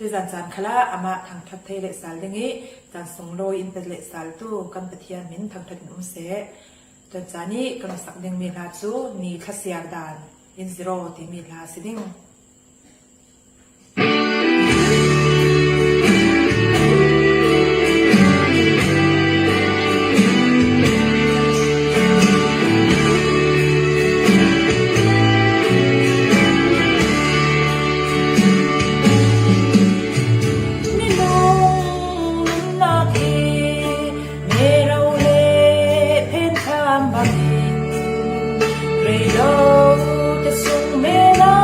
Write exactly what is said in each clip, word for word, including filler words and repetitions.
Tuzan caan khalah amah thangṭhat thei lehsal ding ih caan sunglawi in pe lehsaltu kan Pathian min thangṭhat in um seh. Tuan caan ih kan sak dingmi hla cu ni thlasiar dan in ziraw timi hla a si ding. Minung nunnak hi mero le phentham bangin rei lo te sung mela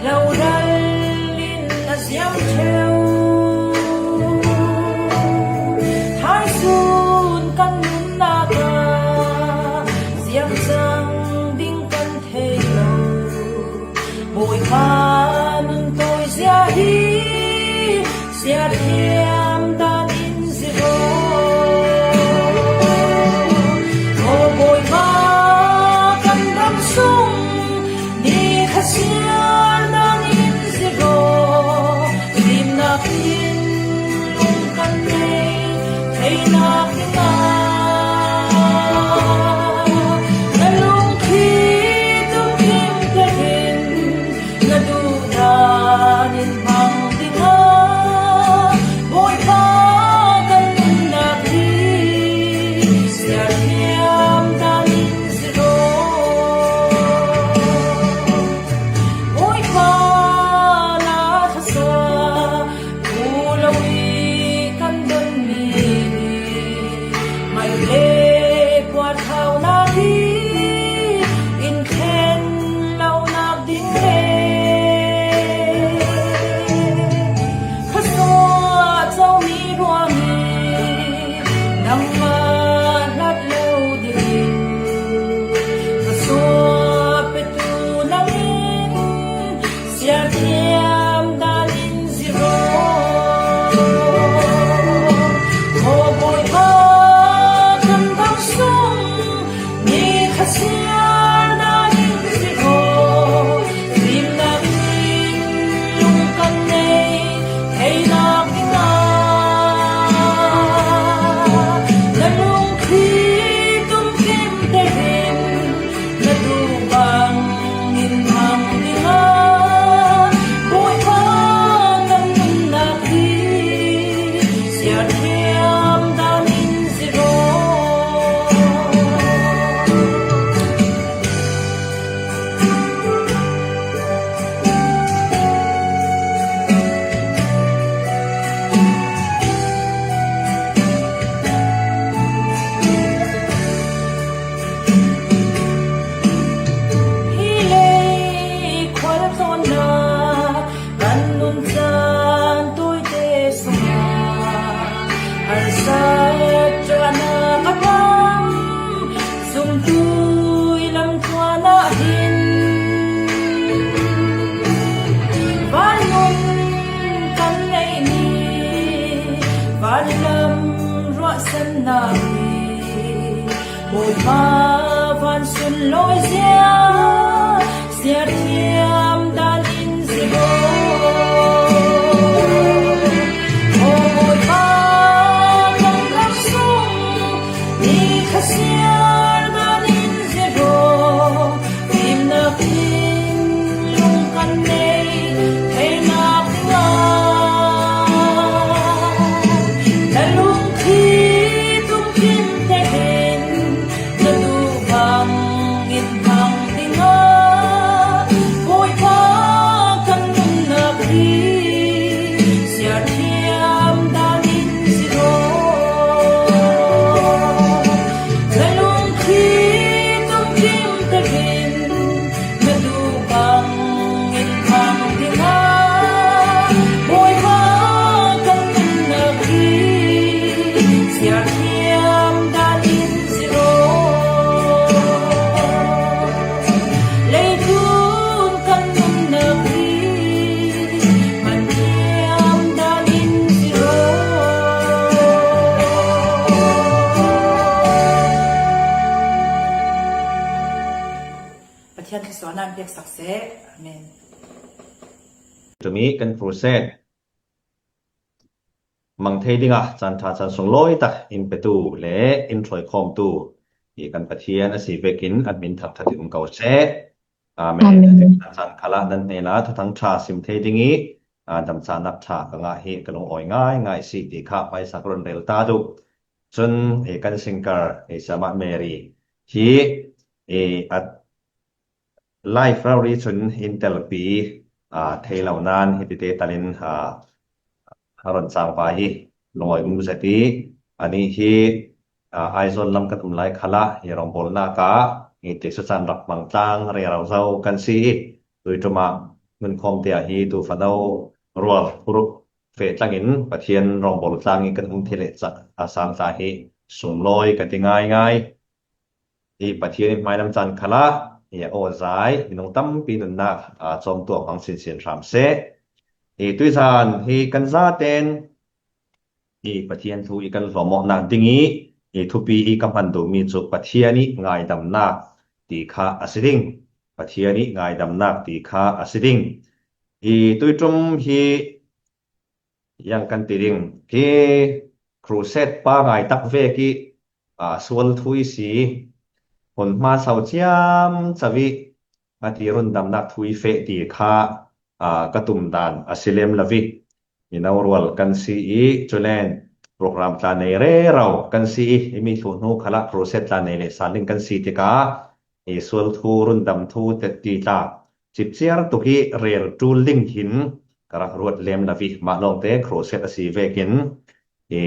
lo ral in a ziam ṭheu. Thaisun kan nunnak ah ziam cang ding kan thei lo. Bawipa nun tawizia hi siathiam dan in ziraw. Aw Bawipa, kan ram sung ni thlasiar dan in ziraw. Fimnak in lung kan nei theinak dingah na lungthli tumkim tein na duhdan in hmang dingah Bawipa kan nunnak hi siathiam dan in ziraw. Bawipa na thlasa tu lo ih kan donmi hi mal le puat haunak hi in thlen lonak ding le khuasuah comi ruang hi nangmah hlat lo ding in khuasuah petu nang in siathiam dan in ziraw. Aw Bawipa, kan ram sung ni thlasiar dan in ziraw. Fimnak in lung kan nei theinak dingah na lungthli tumkim tein na duh bangin hmang dingah Bawipa kan nunnak hi siathiam dan in ziraw. Hi lei khual tlawnnak kan nuncan tawite sungah harsat ṭahnak a tam. Sumtui lam tuan ah hin vanlung kan neihmi vanlam ruahsannak hi Bawipa van sunlawizia siathiam dan in ziraw. Aw Bawipa, kan ram sung ni thlasiar dan in ziraw. Fimnak in lung kan nei theinak dingah na lungthli tumkim tein na duh bangin hmang dingah Bawipa kan nunnak hi siathiam dan in ziraw. Na lungthli tumkim tein na duh bangin hmang dingah Bawipa kan nunnak hi siathiam dan in ziraw. Leitlun kan nunnak hi hmanthiam dan in ziraw. Pathian thluasuahnak in piaksak seh. Amen. tumi kan crusade mang thei dinga caan ṭha caan sunglawi tak in petu le in hruaikhawmtu hi kan Pathian a si vekin an min thangṭhat in um ko seh. Amen. Amen. Caan khalah nan hnenah thuthang ṭha sim thei ding i, aa, damcahnak ṭha ka ngah hi ka lungawi ngaingai si ti kha hmaisa ka run rel ta duh. Cun, eh, kan singer, eh, Siamah Mary hi, eh, a live rori cun in telpi, aa, thei lo nain hitite talin, aa, a run cangva hi lungawi um zet i, anih hi, aa, Aizawl lam kan um lai khalah hi rawngbawlnak ah hi tikcu caan rak hmang tlang rero zo kan si i, tuiṭum ah hmunkhawmte ah hi tu fano rual huruk feh tlangin Pathian rawngbawl tlang i kan um thei leh cah a sang tla hi sunglawi ka ti ngaingai. I Pathian i hmailam caan khalah i a aw zai minung tampi nunnak, aa, cawmtu a hmang sinsin hram seh. I tuizan hi kan zaten i Pathian thu i kan hlawmawhnak ding i, i thupi i ka hman duhmi cu Pathian i ngaidamnak ti kha a si ding. Pathian i ngaidamnak ti kha a si ding. I tuiṭum hi yang kan ti ding hi crusade pa ngai tak vek i, aa, sual thu i si, hun hma so ciam co i a ti rundamnak thu i feh ti kha, aa, ka tum dan a si lem lo i, i no rual kan si i, culen program tla nei rero kan si i, i mi thluh hnu khalah crusade tla nei leh sal ding kan si tikah i sual thu, rundam thu te ti tla cipciar tuk i rel ṭul ding hin ka rak ruat lem lo i, mah lawngte crusade a si vekin i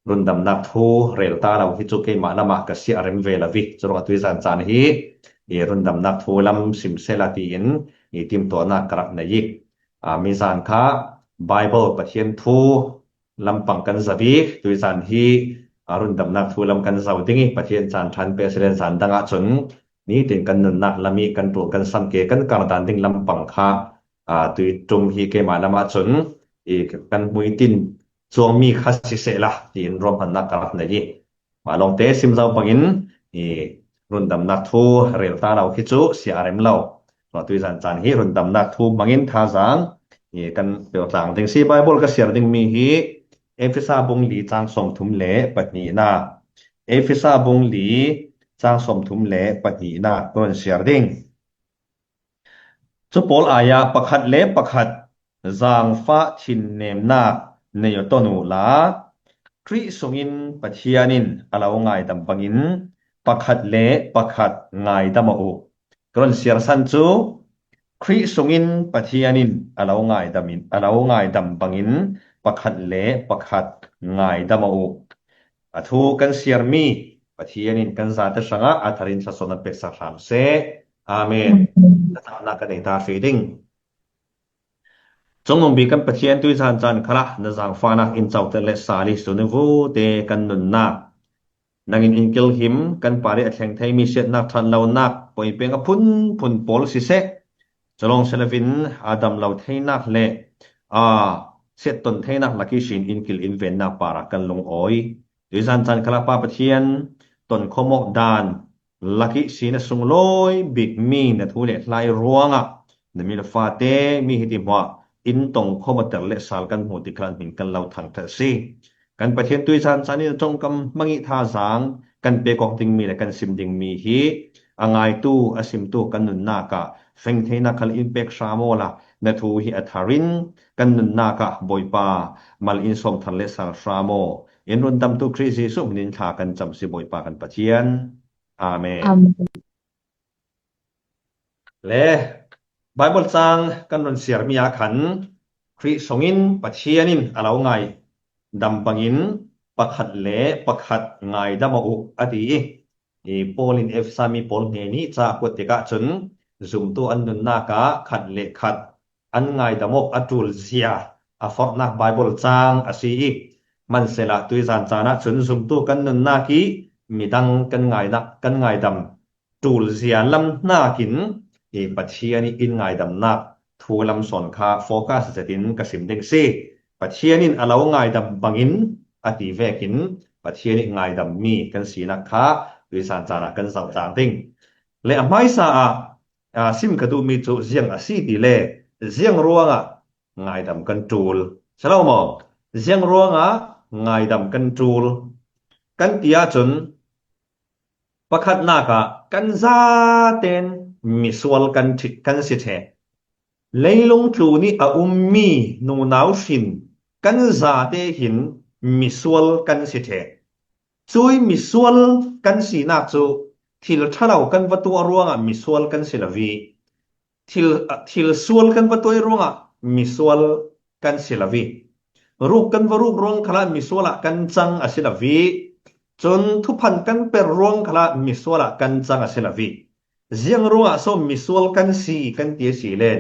rundamnak thu rel ta lo hi cu keimah lamah ka siah rem ve lo i, curuangah tuizan caan hi i rundamnak thu lam sim sehla tiin i timtuahnak ka rak nei i, aa, mizan kha Bible Pathian thu lampang kan zoh i, tuizan hi, aa, rundamnak thu lam kan zoh ding i, Pathian caan ṭhan pe a si len zan dang ahcun nitin kan nunnak lam i kan ṭul kan sam ke kan kar dan ding lampang kha, aa, tuiṭum hi keimah lam ahcun i kan hmuitin cuangmi kha sisehla tiin ruahmannak ka rak nei i, mah lawngte sim zo bangin i rundamnak thu rel ta lo hi cu siah rem lo. Tuizan caan hi rundamnak thu hmangin thazaang i kan pek tlang ding si. Bible ka siar dingmi hi Efesa bung li cang sawmthum le pahnihnak. Efesa bung li cang sawmthum le pahnihnak ka run siar ding. Cu pawl ai ah pakhat le pakhat zaangfah thinnemnak nei aw ton uhla, Khrih sungin Pathian in a lo ngaidam bangin pakhat le pakhat ngaidam aw uh. Ka run siar san cu, Khrih sungin Pathian in a lo ngaidam in, a lo ngaidam bangin pakhat le pakhat ngaidam aw uh. A thu kan siarmi Pathian in kan zate hrangah a tharin thlacawmnak peksak hram seh. Amen. Amen. Thlacamnak kan ei ta hri ding. Cungnungbik kan Pathian, tuizan caan khalah na zaangfahnak in coter le sal i sun i vute kan nunnak, nangin in kilhim kan par i a thleng theimi siatnak, ṭhanlonak, poipeng a phunphun pawl siseh, cu lawng si loin a dam lo theinak le aa siatton theinak lak ihsin in kil in vennak parah kan lungawi. Tuizan caan khalah Pa Pathian, tonkhawm awk dan lak ihsin a sunglawi bikmi na thu le hla i ruangah na mi le fate mi hiti hmuah in tongkhawm awter le sal kan hmuh ti khalah hmin kan lo thangṭhat a si. Kan Pathian, tuizan caan in a ṭongkam hmang i thazaang kan pek awk dingmi le kan sim dingmi hi a ngaitu, a simtu kan nunnak ah feng theinak khal in pek hram awla, na thu hi a tharin kan nunnak ah Bawipa mal in sawm thar le sal hram aw. In rundamtu Khrih Jesuh hmin in thla kan cam si, Bawipa kan Pathian. Amen. Amen. Le Bible cang kan run siarmi ah khan Khrih sungin Pathian in a lo ngaidam bangin pakhat le pakhat ngaidam aw uh a ti i, i Paul in Efesa mi pawl hnen i ca a kuat tikah cun zumtu an nunnak ah khat le khat an ngaidam awk a ṭul zia a forhnak Bible cang a si i, hmansehla tuizan caan ah cun zumtu kan nunnak i midang kan ngainak, kan ngaidam ṭul zia lam hnakin i Pathian i in ngaidamnak thu lam sawn kha focus zetin ka sim ding si. Pathian in a lo ngaidam bangin a ti vekin Pathian i ngaidammi kan sinak kha tuizan caan ah kan zoh tlang ding. Le a hmaisa ah, aa, sim ka duhmi cu ziang a si ti le ziang ruangah ngaidam kan ṭul. Si lo maw? Ziang ruangah ngaidam kan ṭul kan ti ahcun, pakhatnak ah kan zaten misual kan ṭhi-, kan si ṭheh. Leilung tlun ih a ummi nunau hrin kan zate hin misual kan si ṭheh. Cui misual kan sinak cu thil ṭhalo kan va tuah ruangah misual kan si lo ih, thil, thil sual kan va tuah ruangah misual kan si lo ih, ruk kan va ruk ruang khalah misual ah kan cang a si lo ih, cun thuphan kan per ruang khalah misual ah kan cang a si lo ih, ziang ruangah so misual kan si kan ti a si len,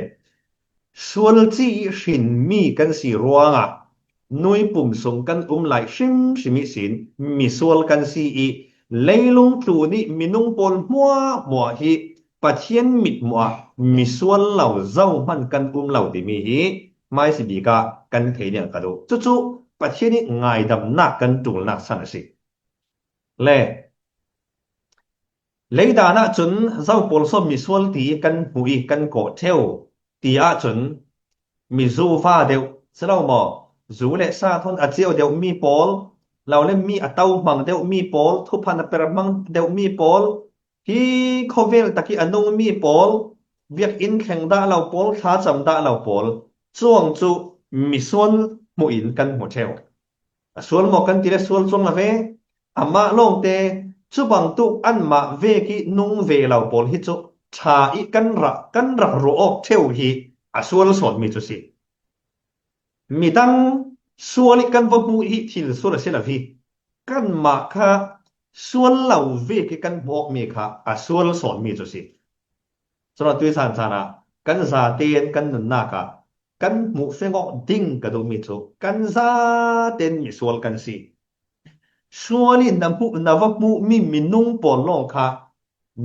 sual ci ih hrinmi kan si ruangah nui pum sung kan um lai hrimhrim ihsin misual kan si ih, leilung tlun ih minung pawl hmuahhmuah hi Pathian mitmuh ah misual lo zohman kan um lo timi hi hmaisabik ah kan thei ding a ka duh. Cucu Pathian ih ngaidamnak kan ṭulnak san a si. Le leidan ahcun zo pawl so misual ti ih kan hmuh ih kan kawh ṭheu ti ahcun, mizu va deuh si lo maw? Zu le sa thawn a cio deuhmi pawl, lo le mi a to hmang deuhmi pawl, thuphan a per hmang deuhmi pawl, hi khawvel tak ih a nungmi pawl, biakinn thleng dah lo pawl, thlacam dah lo pawl, cuang cu misual hmuh in kan hmu ṭheu. A sual maw kan ti le sual cuang lo ve. Amah lawngte cubangtuk anmah vek ih nung ve lo pawl hi cu ṭha ih kan rak, kan rak ruah awk ṭheu hi a sual sawnmi cu si. Midang sual ih kan va hmuh hi thil sual a si lo hi. Kanmah kha sual lo vek ih kan hmuh awkmi kha a sual sawnmi cu si. Cun atu i caan caan ah kan zaten kan nunnak ah kan hmuh feng awk ding ka duhmi cu kan zaten misual kan si. Sual ih na hmuh, na va hmuhmi minung pawl lawng kha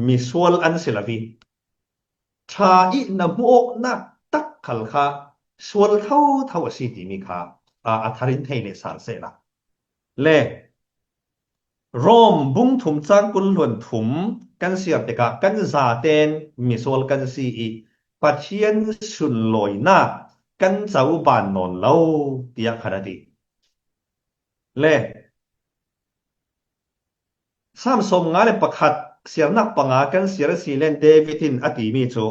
misual an si lo ih, ṭha ih na hmuh awknak tak khal kha sual thotho a si timi kha, aa, a thar in thei leh sal sehla. Le Rom bung thum cang kul hluan thum kan siar tikah kan zaten misual kan si ih, Pathian sunlawinak kan co ban nawn lo, tiah khan a ti. Le Sam sawmnga le pakhat siarnak panga kan siar a si len David in a timi cu,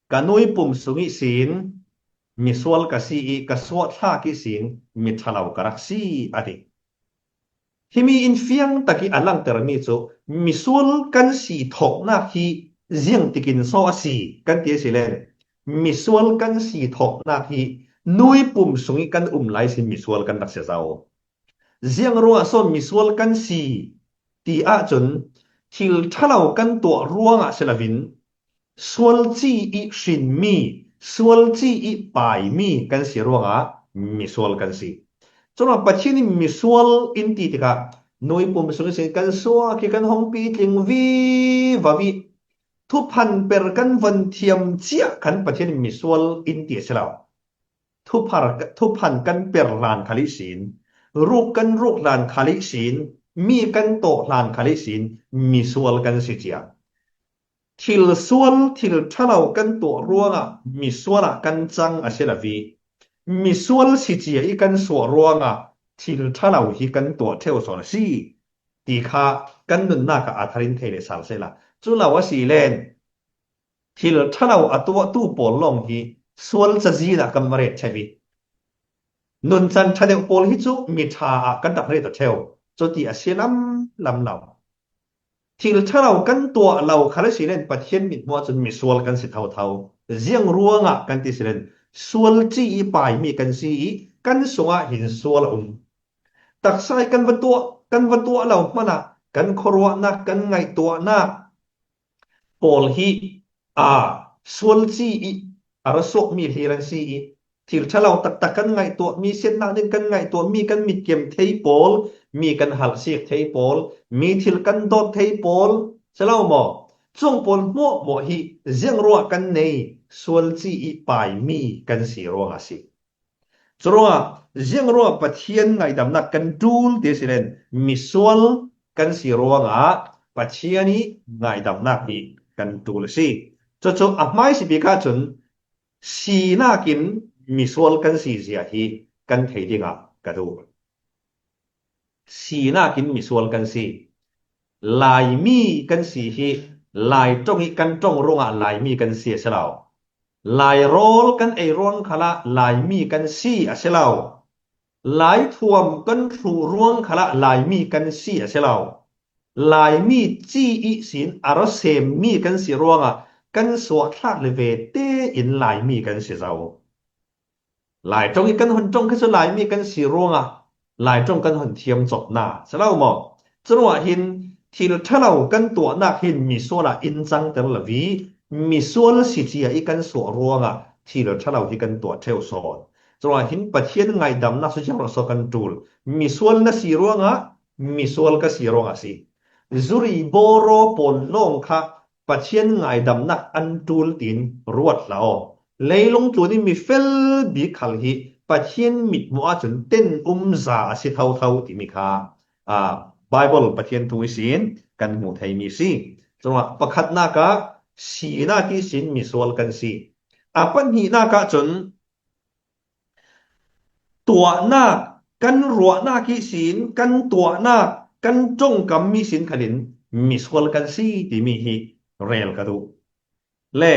ka nui pum sung ihsin misual ka si ih, ka suahthlak ihsin miṭhalo ka rak si, a ti. Himi in fiang tak ih a langtermi cu misual kan si thawknak hi ziangtikin so a si kan ti a si len, misual kan si thawknak hi nui pum sung ih kan um lai sin misual kan rak si zo. Ziang ruangah so misual kan si ti ahcun thil ṭhalo kan tuah ruangah si loin sual ci ih hrinmi, sual ci ih paimi kan si ruangah misual kan si. Curuangah Pathian in misual in ti tikah nui pum sung ihsin kan suak ih kan hong pitling vivo ih thuphan per kan von thiam ciah khan Pathian in misual in ti a si lo. Thuphar, thuphan kan per hlan khal ihsin, ruk kan ruk hlan khal ihsin, mi kan tawh hlan khal ihsin misual kan si cia. Thil sual, thil ṭhalo kan tuah ruangah misual ah kan cang a si lo ih, misual si cia ih kan suah ruangah thil ṭhalo hi kan tuah ṭheu sawn a si ti kha kan nunnak ah a thar in thei leh sal sehla. Cu lo a si len, thil ṭhalo a tuahtu pawl lawng hi sual cazin ah kan va ret ṭheu ih, nuncan ṭha deuh pawl hi cu miṭha ah kan rak ret aw ṭheu. Cuti a si lam lam lo. Thil ṭhalo kan tuah lo khal a si len Pathian mithmuh ahcun misual kan si thotho. Ziang ruangah kan ti si len sual ci ih paimi kan si ih kan sungah hin sual a um. Taksa ih kan va tuah, kan va tuah lo hmanh ah kan khuaruahnak, kan ngaihtuahnak pawl hi, aa, sual ci ih a ra suakmi hlir an si ih, thil ṭhalo taktak kan ngaihtuahmi, siatnak ding kan ngaihtuahmi, kan mitkem thei pawl, mi kan halhsik thei pawl, mi thil kan dawt thei pawl, si lo maw? Cuang pawl hmuahhmuah hi ziang ruah kan nei, sual ci ih paimi kan si ruangah a si. Curuangah ziang ruah Pathian ngaidamnak kan ṭul ti a si len misual kan si ruangah Pathian ih ngaidamnak hi kan ṭul a si. Cucu a hmaisabik ahcun Sinakin misual kan si zia hi kan thei dingah ka duh. Sinakin misual kan si. Laimi kan si hi, Lai ṭong hi kan ṭong ruangah Laimi kan si a si lo. Lai rawl kan ei ruang khalah Laimi kan si a si lo. Lai thuam kan hruh ruang khalah Laimi kan si a si lo. Laimi ci ihsin a ra sem mi kan si ruangah kan suahthlak le ve tein Laimi kan si zo. Lai ṭong hi kan hun ṭong khi cu Laimi kan si ruangah Lai ṭong kan hun thiam cawpna si lo maw? Curuangah hin thil ṭha lo kan tuahnak hin misual ah in cangter lo i misual si cia i kan suah ruangah thil ṭha lo hi kan tuah ṭheu sawn. Curuangah hin Pathian ngaihdamnak cu ziang rawh saw kan ṭul? Misual na si ruangah, misual ka si ruangah si. Zuri bawraw pawl lawng kha Pathian ngaihdamnak an ṭul tiin ruat hlah aw. Leilung tlun i mi fel bik khal hi Pathian mithmuh ahcun ten um za a si thotho timi kha, aa, Baibal Pathian thu ihsin kan hmuh theimi si. Curuangah pakhatnak ah sinak ihsin misual kan si. A pahnihnak ahcun tuahnak, kan ruahnak ihsin, kan tuahnak, kan ṭongkam mi sin khalin misual kan si timi hi rel ka duh. Le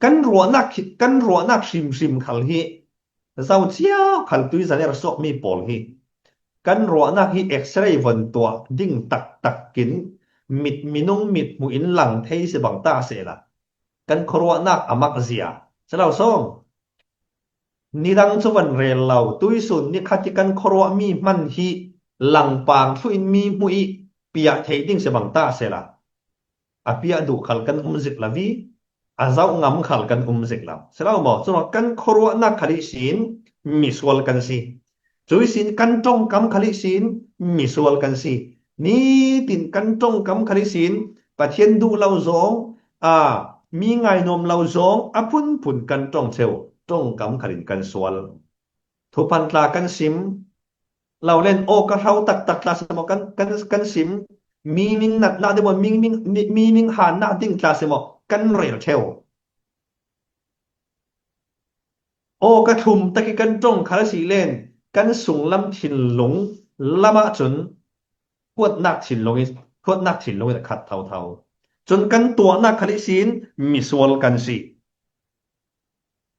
kan ruahnak khi, kan ruahnak hrimhrim khal hi zo cio khal tuizan i ra suakmi pawl hi kan ruahnak hi X-ray von tuah ding taktak in mit, minung mithmuh in lang thei si bang ta sehla kan khuaruahnak a mak zia si lo sawng. Nidang cu van rel lo, tuisun nikhat i kan khuaruahmi hman hi langpang thluh in mi hmuh i piah theih ding si bang ta sehla a piah duh khal kan um zik lo i a zoh ngam khal kan um zik lo. Si lo maw? Curuangah kan khuaruahnak khal ihsin misual kan si. Cuihsin kan ṭongkam khal ihsin misual kan si. Nitin kan ṭongkam khal ihsin Pathian duh lo zong, aa, mi ngainuam lo zong a phunphun kan ṭong cheu, ṭongkam khalin kan sual. Thuphan tla kan sim lo len aw ka hro taktak tla si maw kan, kan, kan sim, mi ning natnak ding maw, mi ning, mi, mi ning hannak ding tla si maw kan rel ṭheu. Aw ka thlum tak i kan ṭong khal si len kan sunglam thinlung lamah cun huatnak thinlung i, huatnak thinlung in a khat thotho. Cun kan tuahnak khal ihsin misual kan si.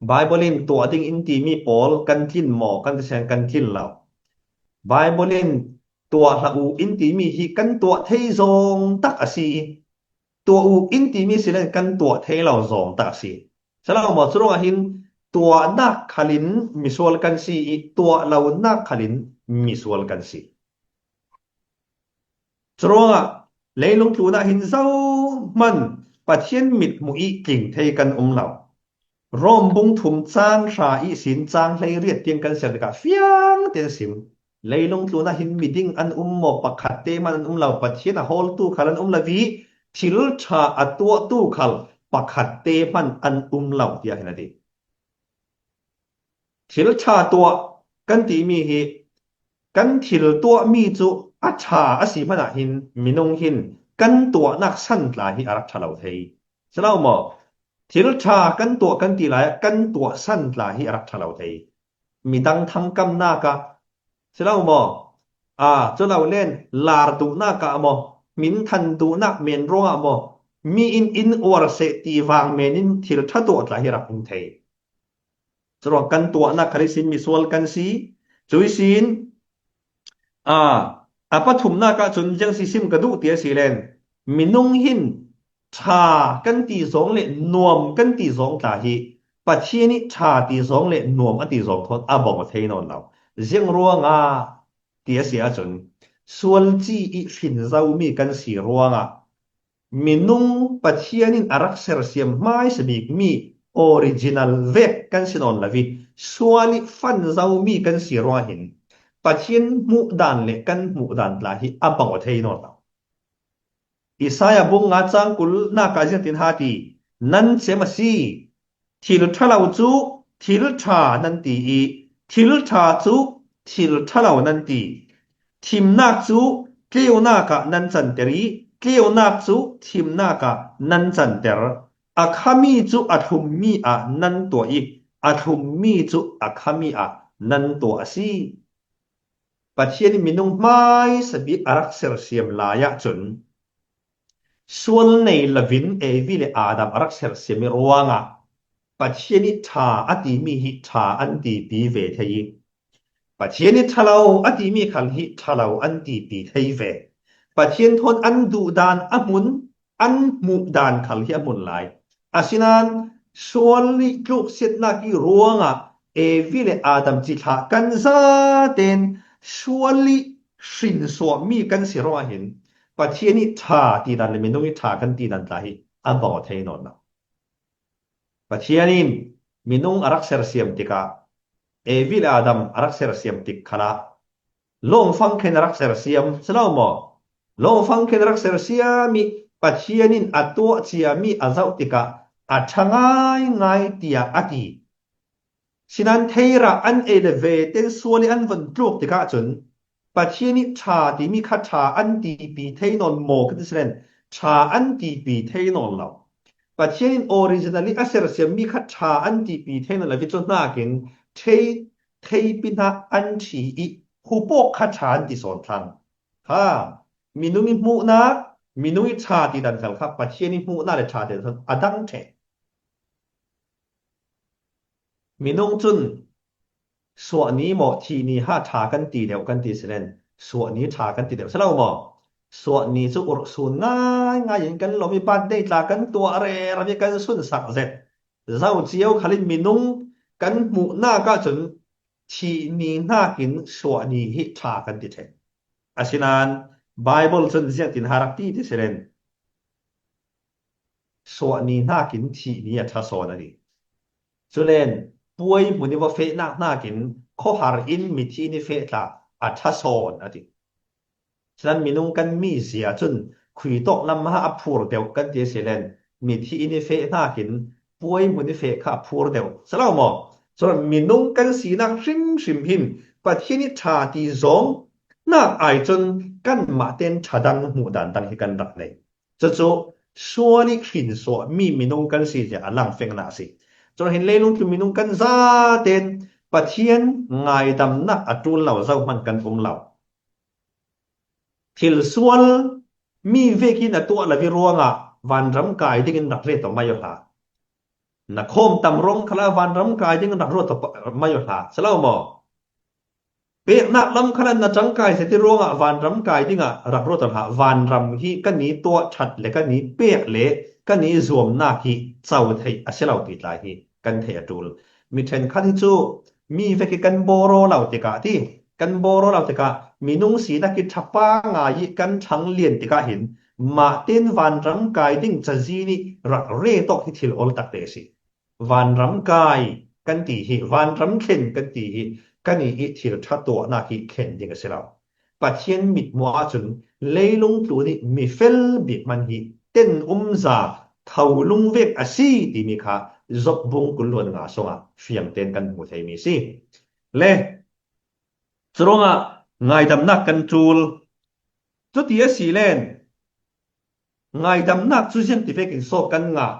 Baibal in tuah ding in timi pawl kan tlin maw, kan ti siang kan tlin lo. Baibal in tuah hlah u in timi hi kan tuah thei zong tak a si i tuah u in timi si len kan tuah thei lo zong tak a si. Si lo maw? Curuangah hin tuahnak khalin misual kan si i tuah lonak khalin misual kan si. Curuangah leilung tlunah hin zohman Pathian mithmuh i tling thei kan um lo. Rom bung thum cang hra ihsin cang hleiriat tiang kan siar tikah fiang tein sim. Leilung tlunah hin miding an um maw, pakhatte hman an um lo, Pathian a hawltu khal an um lo i thil ṭha a tuahtu khal pakhatte hman an um lo, tiah hin a ti. Thil ṭha tuah kan timi hi kan thil tuahmi cu a ṭha a si hmanah hin minung hin kan tuahnak san tla hi a rak ṭha lo thei. Si lo maw? Thil ṭha kan tuah kan ti lai ah kan tuah san tla hi a rak ṭha lo thei. Midang thangkamnak ah si lo maw? Aa, cu lo len lar duhnak ah maw, hminthan duhnak men ruangah maw, mi in in uar seh ti vang men in thil ṭha tuah tla hi rak um thei. Curuang kan tuahnak khal ihsin misual kan si. Cuihsin, aa, a pathumnak ah cun ziang si sim ka duh ti a si len minung hin ṭha kan ti zong le nuam kan ti zong tla hi Pathian i ṭha ti zong le nuam a ti zong thawn a bang aw thei nawn lo. Ziang ruangah ti a si ahcun sual ci i hrin zomi kan si ruangah minung Pathian in a rak sersiam hmaisa bikmi original vek kan si nawn lo i sual i fan zomi kan si ruangah hin Pathian hmuh dan le kan hmuh dan tla hi a bang aw thei nawn lo. Isaiah bung nga cang kulnak ah ziangtin ha ti, nan cem a si. Thil ṭha lo cu thil ṭha nan ti i thil ṭha cu thil ṭha lo nan ti. Thimnak cu tleunak ah nan canter i tleunak cu thimnak ah nan canter. A khami cu a thlummi ah nan tuah i, a thlummi cu a khami ah nan tuah a si. Pathian in minung hmaisa bik a rak sersiam lai ahcun, sual nei lovin Evi le Adam a rak sersiam i ruangah Pathian i ṭha a timi hi ṭha an tipi ve thei i, Pathian i ṭha lo a timi khal hi ṭha lo an tipi thei ve. Pathian thawn an duh dan a hmun, an hmuh dan khal hi a hmun lai. Asinain sual i tluksiatnak i ruangah Evi le Adam cithlah kan zaten sual i hrinsuahmi kan si ruangah hin Pathian i ṭha tidan le minung i ṭha kan tidan tla hi a bang aw thei nawn lo. Pathian in minung a rak sersiam tikah, Evi le Adam a rak sersiam tik khalah, lawngfang khen a rak sersiam, si lo maw? Lawngfang khen a rak sersiam i Pathian in a tuah ciami a zoh tikah a ṭha ngaingai tiah a ti. Sinan theirah an ei le ve ten sual i an von tluk tikah cun Pathian i ṭha timi kha ṭha an tipi thei nawn maw kan ti si len, ṭha an tipi thei nawn lo. Pathian in originally a sersiammi kha ṭha an tipi thei nawn lo, cu hnakin thei, theipi hna an ṭhi i hupawk kha ṭha an ti sawn thlang. Ha, minung i hmuhnak, minung i ṭha tidan khal kha Pathian i hmuhnak le ṭha tidan a dang ṭheh. Minung cun suahni maw, thihni ha ṭha kan ti deuh kan ti si len, suahni ṭha kan ti deuh si lo maw? Suahni cu urhsun ngaingai in kan lawm i birthday tla kan tuah rero i kan sunsak zet. Zo cio khal in minung kan hmuhnak ahcun thihni hnakin suahni hi ṭha kan ti ṭheh. Asinain Baibal cun ziangtin ha rak ti ti si len, suahni hnakin thihni a ṭha sawn a ti. Culen puai hmun i va fehnak hnakin khuahar in mithi in i feh tla a ṭha sawn a ti. Cunan minung kan mizia cun khui tawk lam ha a phur deuh kan ti a si len, mithi in i feh hnakin puai hmun i feh kha a phur deuh si lo maw? Cunan minung kan sinak hrimhrim hin Pathian i ṭha ti zawng nak ai cun kanmah ten ṭha dang hmuh dan dang hi kan rak nei. Cucu sual i hrinsuahmi minung kan si tiah a langfengnak a si. Curuangah hin leilung tlu minung kan zaten Pathian ngaidamnak a ṭul lo zohman kan um lo. Thil sual mi vekin a tuah lo i ruangah vanram kai dingin rak ret aw mai aw hlah. Na khawm tam ruang khalah vanram kai dingin rak ruat aw mai aw hlah, si lo maw? Peknak lam khalah na ṭangkai zet i ruangah vanram kai dingah rak ruat aw hlah. Vanram hi kan i tuah ṭhat le kan i pek le kan i zuamnak hi co theih a si lo ti tla hi kan theih a ṭul. Mi ṭhenkhat hi cu mi vek i kan bawraw lo tikah ti, kan bawraw lo tikah minung sinak i ṭha pangai i kan ṭhang lian tikah hin mah tein vanram kai ding cazin i rak ret awk hi thil ol takte a si. Vanram kai kan ti hi, vanram thlen kan ti hi, kan i i thil ṭha tuahnak hi thlen ding a si lo. Pathian mitmuah ahcun leilung tlu nih mi fel bik hman hi ten umza tho lungvek a si timi kha Job bung kul le nga sungah fiang tein kan hmu theimi a si. Le curuangah ngaidamnak kan ṭul. Cuti a si len, ngaidamnak cu ziangtivekin sawh kan ngah?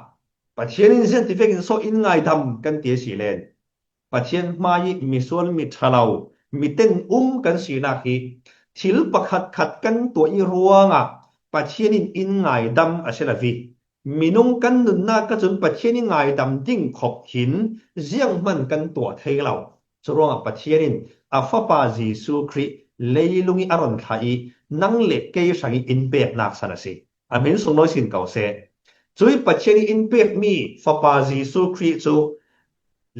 Pathian in ziangtivekin sawh in ngaidam kan ti a si len, Pathian hmai i misual, mi ṭha lo, mi ten um kan sinak hi thil pakhatkhat kan tuah i ruangah Pathian in in ngaidam a si lo i, minung kan nunnak ahcun Pathian i ngaidam ding khawh hin zianghman kan tuah thei lo. Curuangah Pathian in a Fapa Jesuh Khrih leilung i a run thlah i nang le kei hrang i in peknak san a si. A hmin sunglawi sin ko seh. Cui Pathian i in pekmi Fapa Jesuh Khrih cu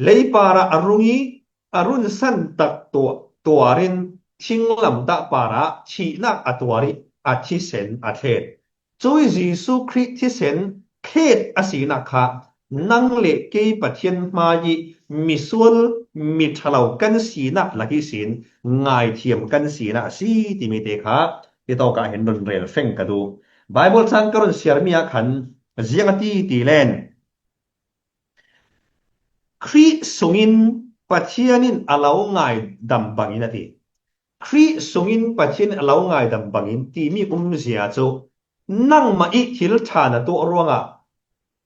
leipar ah a rung i a run san tak tuah, tuar in thinglamtah par ah thihnak a tuar i a thisen a thlet. Cui Jesuh Khrih thisen thlet a sinak kha nang le kei Pathian hmai i misual, mi ṭha lo kan sinak lak ihsin ngaithiam kan sinak a si timi te kha hitawk ah hin run rel feng ka duh. Baibal cang ka run siarmi ah khan ziang a ti ti len, Khrih sungin Pathian in a lo ngaidam bangin a ti. Khrih sungin Pathian in a lo ngaidam bangin timi umzia cu nangmah i thil ṭha na tuah ruangah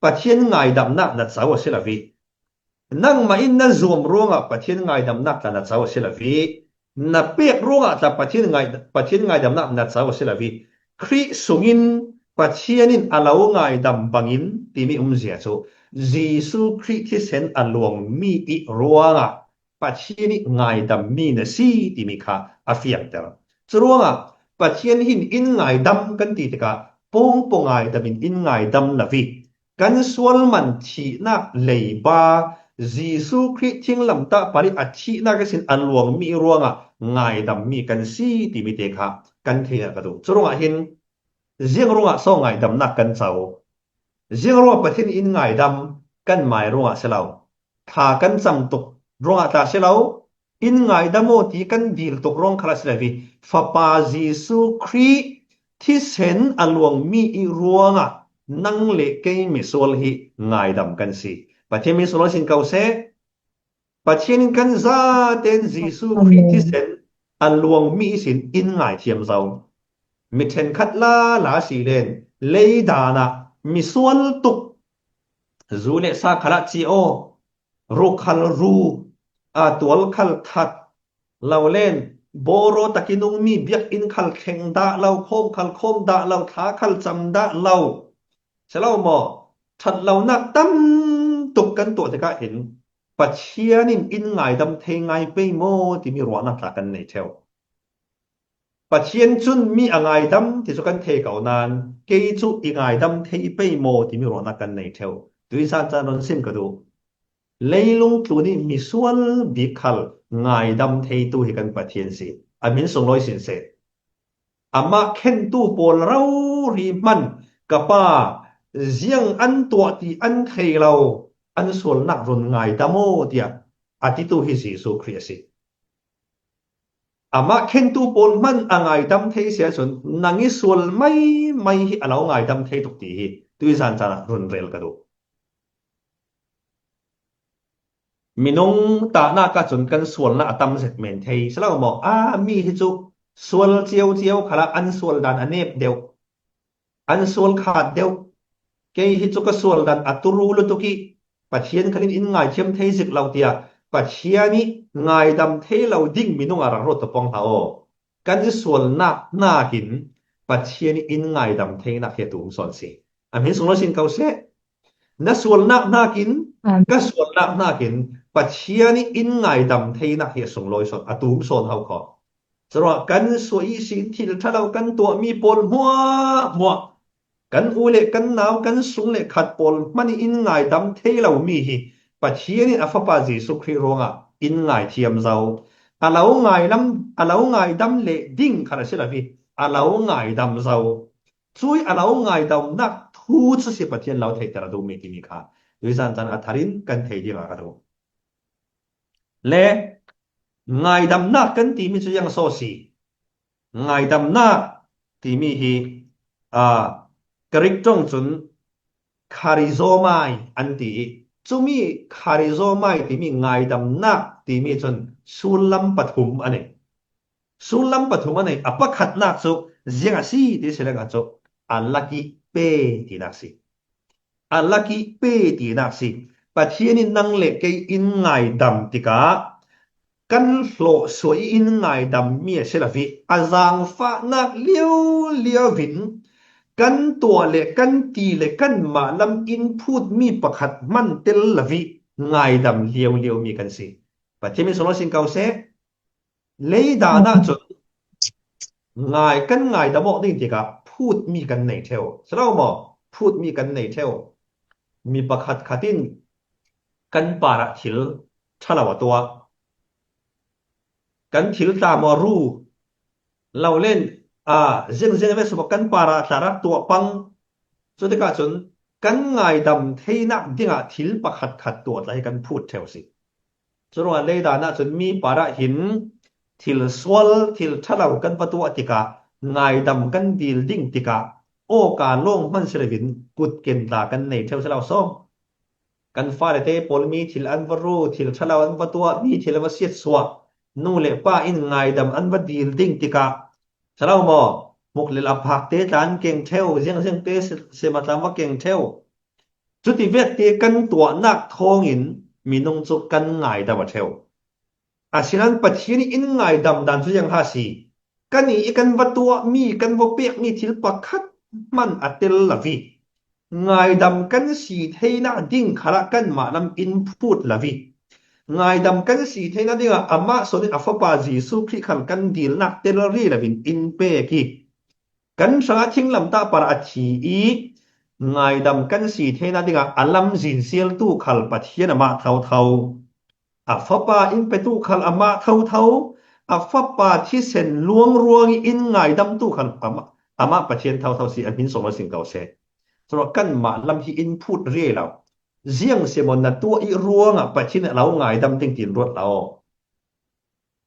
Pathian ngaidamnak na co a si lo hi. Nangmah in na zuam ruangah Pathian ngaidamnak tla na co a si lo hi. Na pek ruangah tla Pathian ngai, Pathian ngaidamnak na co a si lo hi. Khrih sungin Pathian in a lo ngaidam bangin timi umzia cu Jesuh Khrih thisen a luangmi i ruangah Pathian i ngaidammi na si timi kha a fiangter. Curuangah Pathian hin in ngaidam kan ti tikah pawngpaw ngaidam in in ngaidam lo hi. Kan sual man thihnak leiba Jesuh Khrih thinglamtah parih a thihnak ihsin a luangmi ruangah ngaidammi kan si timi te kha kan theinak ka duh. Curuangah hin ziang ruangah so ngaidamnak kan co? Ziang ruangah Pathian in ngaidam? Kan mai ruangah si lo, thla kan cam tuk ruangah tla si lo, in ngaidam aw ti kan dil tuk ruang khal a si lo hi. Fapa Jesuh Khrih thisen a luangmi i ruangah nang le kei misual hi ngaidam kan si. Pathian min sunglawi sin ko seh. Pathian in kan zaten Jesuh Khrih thisen a luangmi ihsin in ngaithiam zo. Mi ṭhenkhat lala si len, leidanah misual tuk, zu le sa khalah ci aw, ru khal ru, a tual khal that lo len, bawraw takin nungmi biakinn khal thleng dah lo, khawm khal khawm dah lo, thla khal cam dah lo, si lo maw? Ṭhat lonak tam tuk kan tuah tikah hin Pathian in in ngaidam thei ngai pei maw timi ruahnak tla kan nei ṭheu. Pathian cun mi a ngaidam ti cu kan thei ko nain kei cu i ngaidam thei pei maw timi ruahnak kan nei ṭheu. Tuizan can run sim ka duh. Leilung tlun i misual bik khal ngaidam theitu hi kan Pathian si. A min sunglawi sin seh. Amah khentu pawl rori hman ka Pa, ziang an tuah ti an thei lo, an sualnak run ngaidam aw tiah a titu hi Jesuh Khrih a si. Amah khentu pawl hman a ngaidam thei si ahcun nang i sual maimai hi a lo ngaidam thei tuk ti hi tuizan can ah run rel ka duh. Minung tahnak ahcun kan sualnak a tam zet men thei si lo maw? A mi hi cu sual cio cio khalah an sual dan a nep deuh, an sual khat deuh. Kei hi cu ka sual dan a turu lutuk i Pathian khalin in ngaithiam thei zik lo tiah Pathian i ngaidam thei lo ding minung a rak ruat pong hlah aw. Kan sualnak hnakin Pathian i in ngaidam theinak hi a tum sawn si. A hmin sunglawi sin ko seh. Na sualnak hnakin, ka sualnak hnakin Pathian i in ngaidam theinak hi a sunglawi sawn, a tum sawn hau kho. Curuangah kan suah ihsin thil ṭha lo kan tuahmi pawl hmuahhmuah, kan u le kan nau, kan sung le khat pawl hman i in ngaidam thei lomi hi Pathian in a Fapa Jesuh Khrih ruangah in ngaithiam zo. A lo ngailam, a lo ngaidam leh ding khat a si lo hi, a lo ngaidam zo. Cui a lo ngaidamnak thu cu si Pathian lo theihter a duhmi timi kha tuizan can a thar in kan thei ding a ka duh. Le ngaidamnak kan timi cu ziang so si? Ngaidamnak timi hi, aa, Greek ṭong cun charizomai an ti i, cumi charizomai timi ngaidamnak timi cun sullam pathum a nei. Sullam pathum a nei, a pakhatnak cu ziang a si ti si lengah cu a lak i pe tinak si. A lak i pe tinak si. Pathian in nang le kei in ngaidam tikah kan hlawh suah i in ngaidammi a si lo hi. A zaangfahnak liolio in kan tuah le kan ti le kanmah lam in phutmi pakhat hman tel lo i ngaidam lioliomi kan si. Pathian min sunglawi sin ko seh. Leidan ah cun ngai, kan ngaidam awk ding tikah phutmi kan nei ṭheu. Si lo maw? Phutmi kan nei ṭheu. Mi pakhat khat in kan parah thil ṭha lo a tuah. Kan thil tla maw, ru lo len, aa, ziangziang ve sum kan parah tla rak tuah pang. Cutikah cun kan ngaidam theinak dingah thil pakhat khat tuah tla hi kan phut ṭheu si. Curuangah leidan ah cun mi parah hin thil sual, thil ṭha lo kan va tuah tikah ngaidam kan dil ding tikah awka lawng hman si loin kutken tla kan nei ṭheu si lo sawm. Kan fale te pawl mi thil an va ru, thil ṭha lo an va tuah, mi thil an va siatsuah, nu le pa in ngaidam an va dil ding tikah, si lo maw, hmuk le a phak te tla an keng ṭheu, ziangziang te si, sima tla an va keng ṭheu. Cuti vekte kan tuahnak thawngin minung cu kan ngaidam a ṭheu. Asinan Pathian i in ngaidam dan cu ziang ha si? Kan i kan va tuahmi, kan va pekmi thil pakhat hman a tel lo i, ngaidam kan si theinak ding khalah kanmah lam in phut lo i, ngaidam kan si theinak dingah amah sawn in a Fapa Jesuh Khrih khal kan dilnak tel rih lo in in pek i, kan hrangah thinglamtah parah a thi i, ngaidam kan si theinak dingah a lamzin sialtu khal Pathian amah thotho. A Fapa in petu khal amah thotho. A Fapa thisen luang ruang i in ngaidamtu khal amah, amah Pathian thotho si, a hmin sung lo sin ko seh. Curuah kanmah lam hi in phut riai lo. Ziang simaw na tuah i ruangah Pathian a lo ngaidam ding tin ruat lo.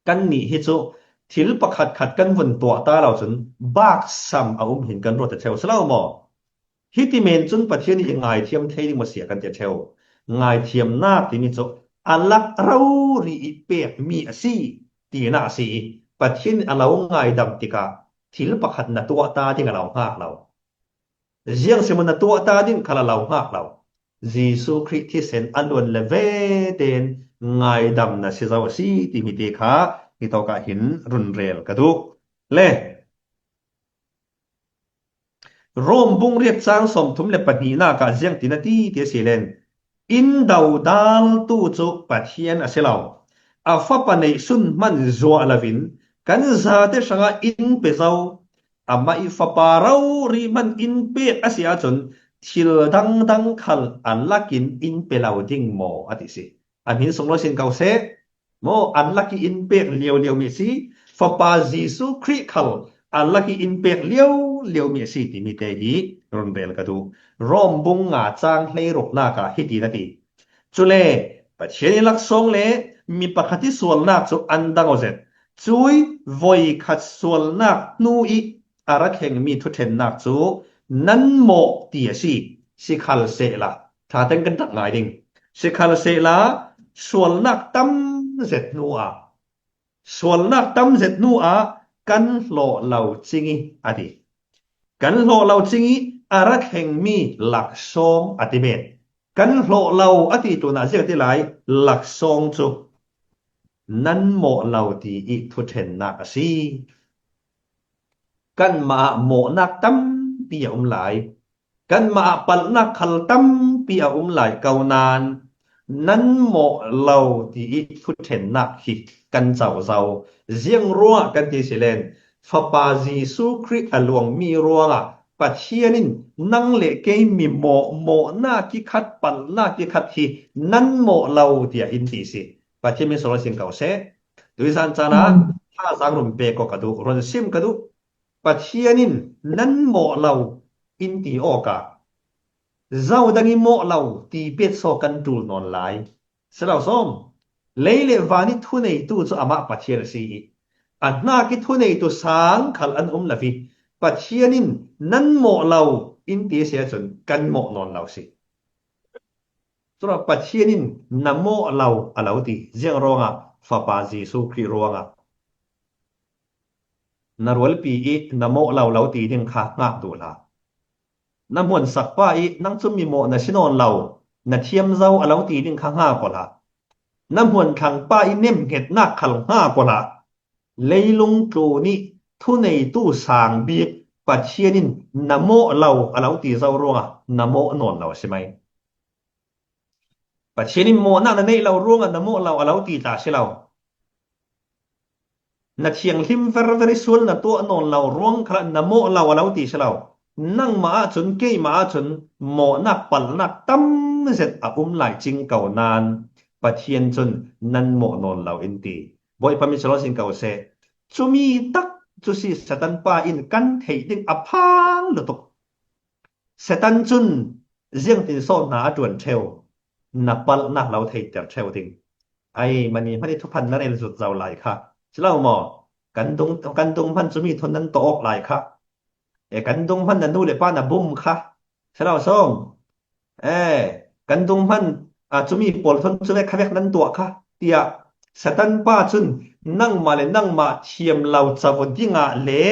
Kannih hi cu thil pakhat khat kan vun tuah ta lo cun baksam a um hin kan ruat a ṭheu si lo maw? Hiti men cun Pathian i ngaithiam thei ding maw si a kan ti a ṭheu. Ngaithiamnak timi cu a lak rori i pekmi a si tinak a si i, Pathian a lo ngaidam tikah thil pakhat na tuah ta ding a lo hngak lo. Ziang simaw na tuah ta ding khal a lo hngak lo. Jesuh Khrih thisen a luan le ve tein ngaidam na si zo a si timi te kha hitawk ah hin run rel ka duh. Le Rom bung riat cang sawmthum le pahnihnak ah ziangtin a ti ti a si len, in dodaltu cu Pathian a si lo. A Fapa neihsun hman zuah loin kan zate hrangah in pe zo. Amah i Fapa rori hman in pek a si ahcun thil dangdang khal a lakin in pe lo ding maw a ti si. A hmin sung lo sin ko seh. Maw, an lak i in pek liauliau mi a si, Fapa Jesuh Khrih khal an lak i in pek liauliau mi a si timi te hi run rel ka duh. Rom bung nga cang hleiruknak ah hiti na ti. Cule Pathian i laksawng le mi pakhat i sualnak cu an dang aw zet. Cui voi khat sualnak hnu i a ra thlengmi thuṭhennak cu nan mawh ti a si. Sikhalsehla, ṭha teng kan rak ngai ding. Sikhalsehla, sualnak tam zet hnu ah, sualnak tam zet hnu ah kan hlawh lo cing i a ti. Kan hlawh lo cing i a ra thlengmi laksawng a ti men. Kan hlawh lo a ti tlunah ziang a ti lai, laksawng cu nan mawh lo ti i thuṭhennak a si. Kanmah ah mawhnak tampi a um lai. Kanmah ah palhnak khal tampi a um lai ko nain nan mawh lo ti i thuṭhennak hi kan co zo. Ziang ruangah kan ti si len, Fapa Jesuh Khrih a luangmi ruangah Pathian in nang le kei mi mawh, mawhnak kikhat, palhnak kikhat hi nan mawh lo tiah in ti si. Pathian min sawh lo sin ko seh. Tuizan caan ah thazaang run pe ko ka duh, run sim ka duh. Pathian in nan mawh lo in ti awkah zo dang i mawh lo ti pet saw kan ṭul nawn lai. Si lo sawm. Lei le van i thuneitu cu amah Pathian a si i a hnak i thuneitu sang khal an um lo i Pathian in nan mawh lo in ti a si ahcun kan mawh nawn lo si. Curuah Pathian in na mawh lo a lo ti. Ziang ruangah? Fapa Jesuh Khrih ruangah. Na rualpi i na mawh lo lo ti ding kha hngak duh hlah. Na hmuansak pa i nang cu mi mawh na si nawn lo, na thiam zo a lo ti ding kha hngak aw hlah. Na hmuanthlang pa i nemhngetnak khal hngak aw hlah. Leilung tlun i thuneitu sang bik Pathian in na mawh lo a lo ti zo ruangah na mawh nawn lo a si mai. Pathian in mawhnak na neih lo ruangah na mawh lo a lo ti ta si lo. Na thianghlim verver i sual na tuah nawn lo ruang khalah na mawh lo a lo ti si lo. Nangmah ahcun, keimah ahcun mawhnak palhnak tam zet a um lai cing ko nain Pathian cun nan mawh nawn lo in ti. Bawipa min sawh lo sin ko seh. Cumi tak cu si Satan pa in kan theih ding a phang lutuk. Satan cun ziangtin sawh hna a ṭuan ṭheu, na palhnak lo theiter ṭheu ding. Ai, mani hmanh i thuphan na rel zut zo lai kha. Si lo maw? Kan dung, kan dung hmanh cumi thun nan tawh awk lai kha. E, kan dung hmanh na nu le pa na bum kha. Si lo sawm. E, kan dung hmanh, a, cumi pawl thun cu vek kha vek nan tuah kha. Tiah Satan pa cun nangmah le nangmah thiam lo cavo dingah le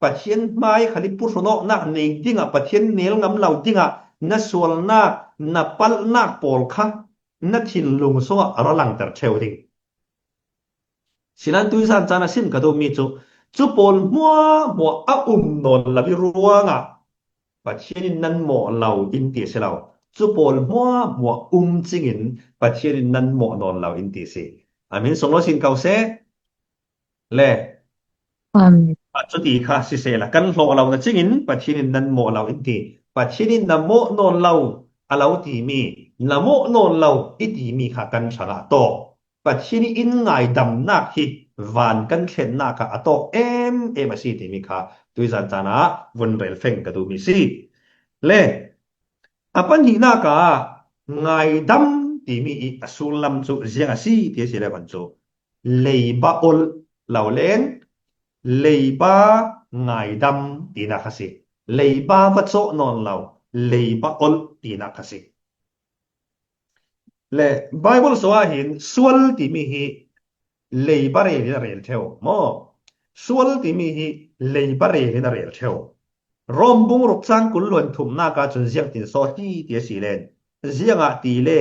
Pathian hmai khal i purhun awknak nei dingah, Pathian nel ngam lo dingah na sualnak, na palhnak pawl kha na thinlung sungah a ra langter ṭheu ding. Sinan tuizan caan a sim ka duhmi cu, cu pawl hmuahhmuah a um nawn lo ih ruangah Pathian in nan mawh lo in ti a si lo. Cu pawl hmuahhmuah um cingin Pathian in nan mawh nawn lo in ti a si. A min sung lo sin ko seh. Le. Amen. A cuti kha sisehla kan hlawh lo na cingin Pathian in nan mawh lo in ti. Pathian in na mawh nawn lo a lo timi, na mawh nawn lo i timi kha kan hrangah tawk. Pathian ih in ngaidamnak hi van kan thlennak ah a tawk em em a si timi kha tuizan caan ah vun rel feng ka duhmi si. Le a pahnihnak ah ngaidam timi ih a sullam cu ziang a si ti a si le van cu leiba olh lo len leiba ngaidam tinak a si. Leiba va cawh nawn lo, leiba olh tinak a si. Le Baibal sungah hin sual timi hi leiba rel in a rel ṭheu maw? Sual timi hi leiba rel in a rel ṭheu. Rom bung ruk cang kul luan thumnak ah cun ziangtin sawh ti ti a si len, ziangahtile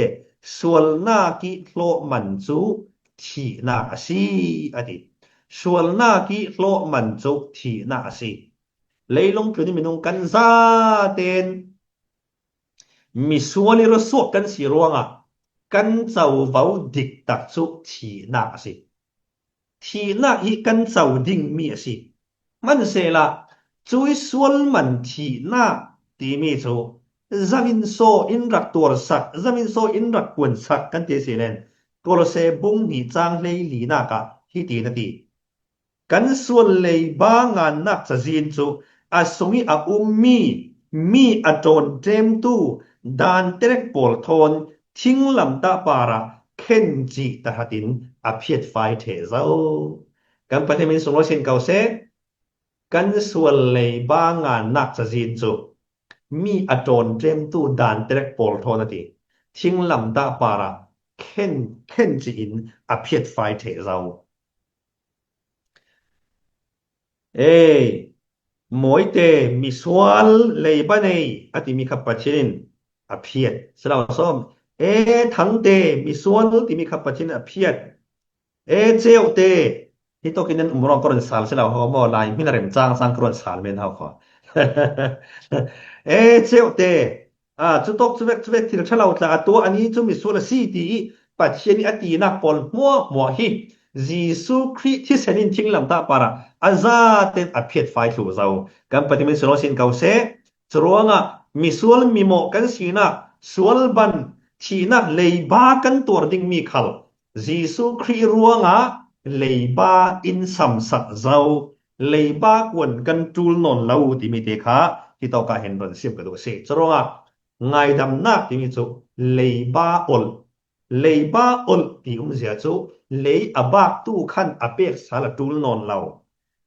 sualnak ih hlawhman cu thihnak a si, a ti. Sualnak ih hlawhman cu thihnak a si. Leilung tlun ih minung kan zaten misual ih ruahsuak kan si ruangah kan covo diktak cu thihnak a si. Thihnak hi kan co dingmi a si. Hmansehla cuih sual man thihnak timi cu zaminsaw in rak tuarsak, zaminsaw in rak kuansak kan ti a si len, Kolose bung hnih cang hleilinak ah hiti na ti. Kan sual leiba ngannak cazin cu a sungih a ummi mi a ṭawnṭemtu danterek pawl thawn thinglamtah parah khencih tahratin a phiatfai ṭheh zo. Kan Pathian min sung lo sin ko seh. Kan sual leiba ngannak cazin cu mi a ṭawnṭemtu danterek pawl thawn a ti. Thinglamtah parah khen, khencih in a phiatfai ṭheh zo. Ei, mawite misual leiba nei a timi kha Pathian in a phiat. Si lo sawm. E, thangte misual timi kha Pathian in a phiat. E, ceuhte. Hi tawkin nan um ruang ka run sal si lo ho maw, lai hmin a rem cang cang ka run sal men ho kho. E, ceuhte. A, cutawk cuvek cuvek thil ṭha lo tla a tuah ani cu misual a si ti ih Pathian ih a tinak pawl hmuahhmuah hi Jesuh Khrih thisen in thinglamtah parah a zaten a phiatfai thluh zo. Kan Pathian min sung lo sin ko seh. Curuangah misual mimawh kan sinak sual ban thihnak leiba kan tuar dingmi khal Jesuh Khrih ruangah leiba in samsak zo, leiba kuan kan ṭul nawn lo timi te kha hitawk ah hin run sim ka duh a si. Curuangah ngaidamnak timi cu leiba olh, leiba olh ti umzia cu lei a baktu khan a pek sal a ṭul nawn lo.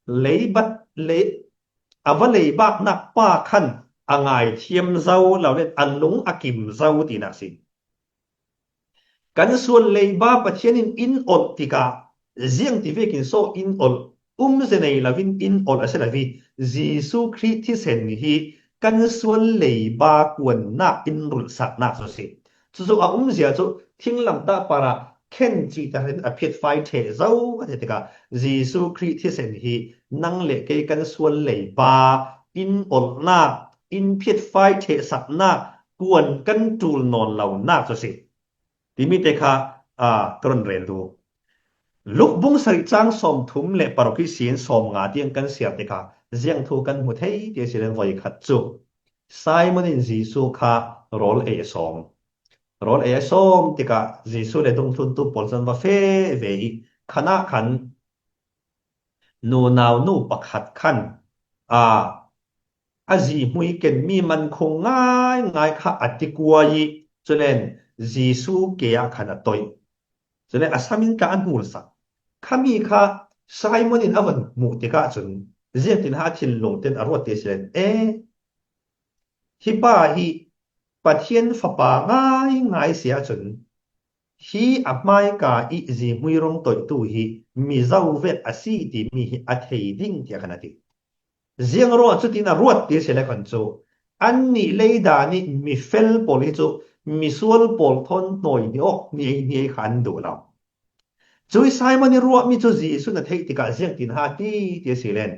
Leibat, lei, a va leibaknak pa khan a ngaithiam zo lo le a lung a kim zo tinak si. Kan sual leiba Pathian in in olh tikah ziangti vekin saw in olh, umze nei loin in olh a si lo ih Jesuh Khrih thisen hi kan sual leiba kuannak in rulhsaknak cu a si. Cucu a umzia cu thinglamtah parah khencih tahratin a phiatfai ṭheh zo a ti tikah Jesuh Khrih thisen hi nang le kei kan sual leiba in olhnak, in phiatfai ṭhehsaknak, kuan kan ṭul nawn lonak cu a si. Timi te kha, aa, ka run rel duh. Luk bung sarih cang sawmthum le paruk ihsin sawmnga tiang kan siar tikah ziang thu kan hmu thei ti a si len voikhat cu Simon in Jesuh kha rawl ei a sawm. Rawl ei a sawm tikah Jesuh le dungthluntu pawl cun va feh ve ih khan ah khan nunau nu pakhat khan, aa, a zihmui kenmi mankhung ngaingai kha a ti kuai ih culen Jesuh ke ah khan a toih. Culen a sam in tla a hnulsak. Khami kha Simon in a van hmuh tikah cun ziangtin ha a thinlung ten a ruat ti a si len, e, hi pa hi Pathian fapa ngaingai si ahcun hi a hmaika ih zihmui rung toihtu hi mizo vek a si timi hi a thei ding tiah khan a ti. Ziang ruangah cutin a ruat ti a si le khan cu Annih leidan ih mifel pawl hi cu misual pawl thawn hnawi ni awk ni ei ni ei kha an duh lo. Cui Simon ih ruahmi cu Jesuh na theih tikah ziangtin ha ti ti a si len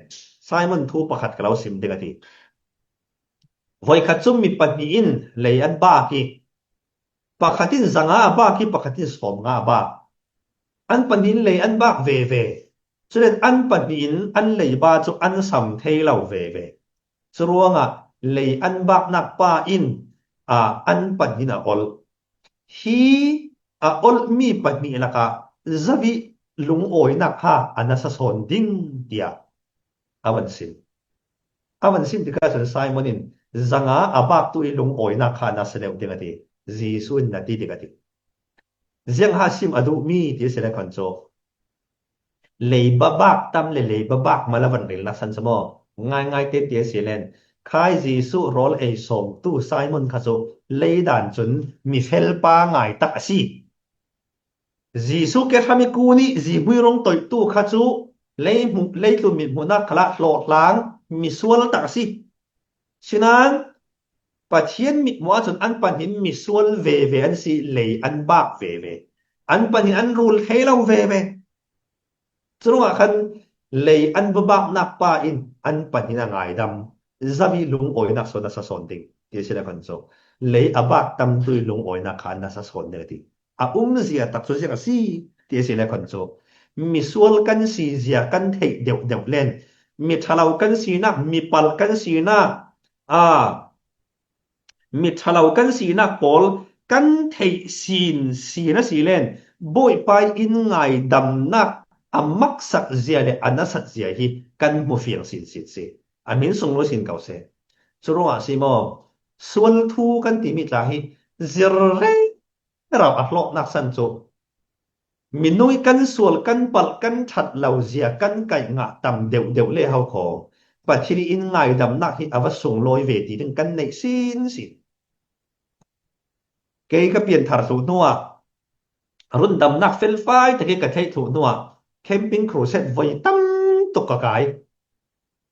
Simon thu pakhat ka lo sim ding a ti. Voikhat cu mi pahnih in lei an bak ih pakhat in zanga a bak ih pakhat in sawmnga a bak. An pahnih in lei an bak veve. Cule an pahnih in an leiba cu an sam thei lo veve. Curuangah lei an baknak pa in aa, an pahnih in a olh. Hi a olhmi pahnih lakah zavih lungawinak ha a nasa sawn ding tiah a van sim. A van sim tikah cun Simon in zanga a baktu ih lungawinak kha na si deuh ding a ti. Jesuh in na ti ding a ti. Ziang ha sim a duhmi ti a si le khan cu leiba bak tam le leiba bak mal a van rel nak san cu maw? Ngaingai te ti a si len khai Jesuh rawl ei sawmtu Simon kha cu leidan cun mifelpa ngai tak a si. Jesuh ke hram ih kun ih zihmui rong toihtu kha cu leihmuh, leitlun mithmuhnak khalah hlawhtlang misual tak a si. Sinain Pathian mithmuh ahcun an pahnih in misual veve an si, lei an bak veve. An pahnih in an rul thei lo veve. Curuangah khan lei an va baknak pa in an pahnih in a ngaidam. Zavih lungawinak sawn a sa sawn ding ti a si le khan cu lei a bak tamtu ih lungawinak kha an nasa sawn ding a ti. A umzia tak cu ziang a si ti a si le khan cu misual kan si zia kan theih deuhdeuh len miṭhalo kan sinak, mipalh kan sinak, aa, miṭhalo kan sinak pawl kan theih sinsin a si len Bawipa ih in ngaidamnak a maksak zia le a nasat zia hi kan hmu fiang sinsin si. A hmin sunglawi sin ko seh. Curuangah si maw? Sual thu kan timi tla hi zir reng rau a hlawknak san cu minung ih kan sual, kan palh, kan ṭhat lo zia kan kaih ngah tam deuhdeuh le ho kho Pathian ih in ngaidamnak hi a va sunglawi ve ti ding kan neih sinsin. Kei ka pianthar thluh hnuah rundamnak felfai tak ih ka theih thluh hnuah camping crusade voi tam tuk ka kai.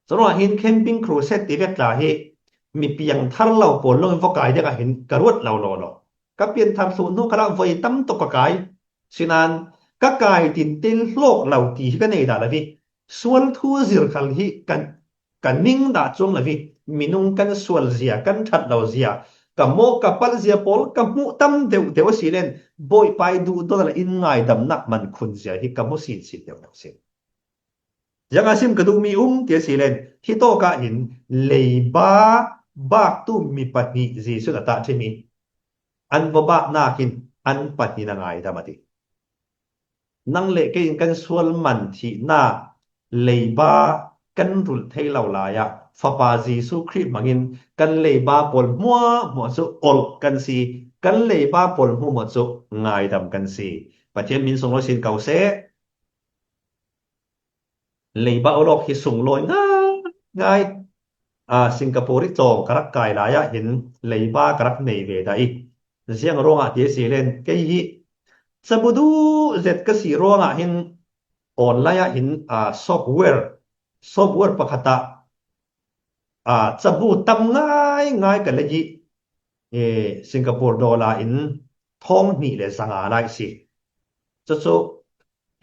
Curuangah hin camping crusade ti vek tla hi mi piangthar lo pawl lawng in va kai dek ah hin ka ruat lo lawlaw. Ka pianthar thluh hnu khalah voi tam tuk ka kai. Sinain ka kai tinte hlawk lo ti hi ka nei dah lo hi. Sual thu zir khal hi ka, ka ning dah cuang lo hi. Minung kan sual zia, kan ṭhat lo zia, ka mawh ka palh zia pawl ka hmuh tam deuhdeuh a si len Bawipa ih duhdawn le in ngaidamnak man khun zia hi ka hmu sinsin deuhdeuh a si. Ziangah sim ka duhmi um ti a si len hi tawkah hin leiba baktu mi pahnih Jesuh in a tahṭhim ih an va baknak in an pahnih in a ngaidam a ti. Nang le kei in kan sual man thihnak leiba kan rulh thei lo lai ah Fapa Jesuh Khrih hmangin kan leiba pawl hmuahhmuah cu olh kan si, kan leiba pawl hmuahhmuah cu ngaidam kan si. Pathian min sunglawi sin ko seh. Leiba olh awk hi sunglawi ngaingai. Aa, Singapore ih cawng ka rak kai lai ah hin leiba ka rak nei ve dah ih ziang ruangah ti a si len kei hi cabu duh zet ka si ruangah hin online ah hin aa, software, software pakhat ah aa, cabu tam ngaingai ka lei ih, ee, Singapore dollar in thawng hnih le zanga lai si. Cucu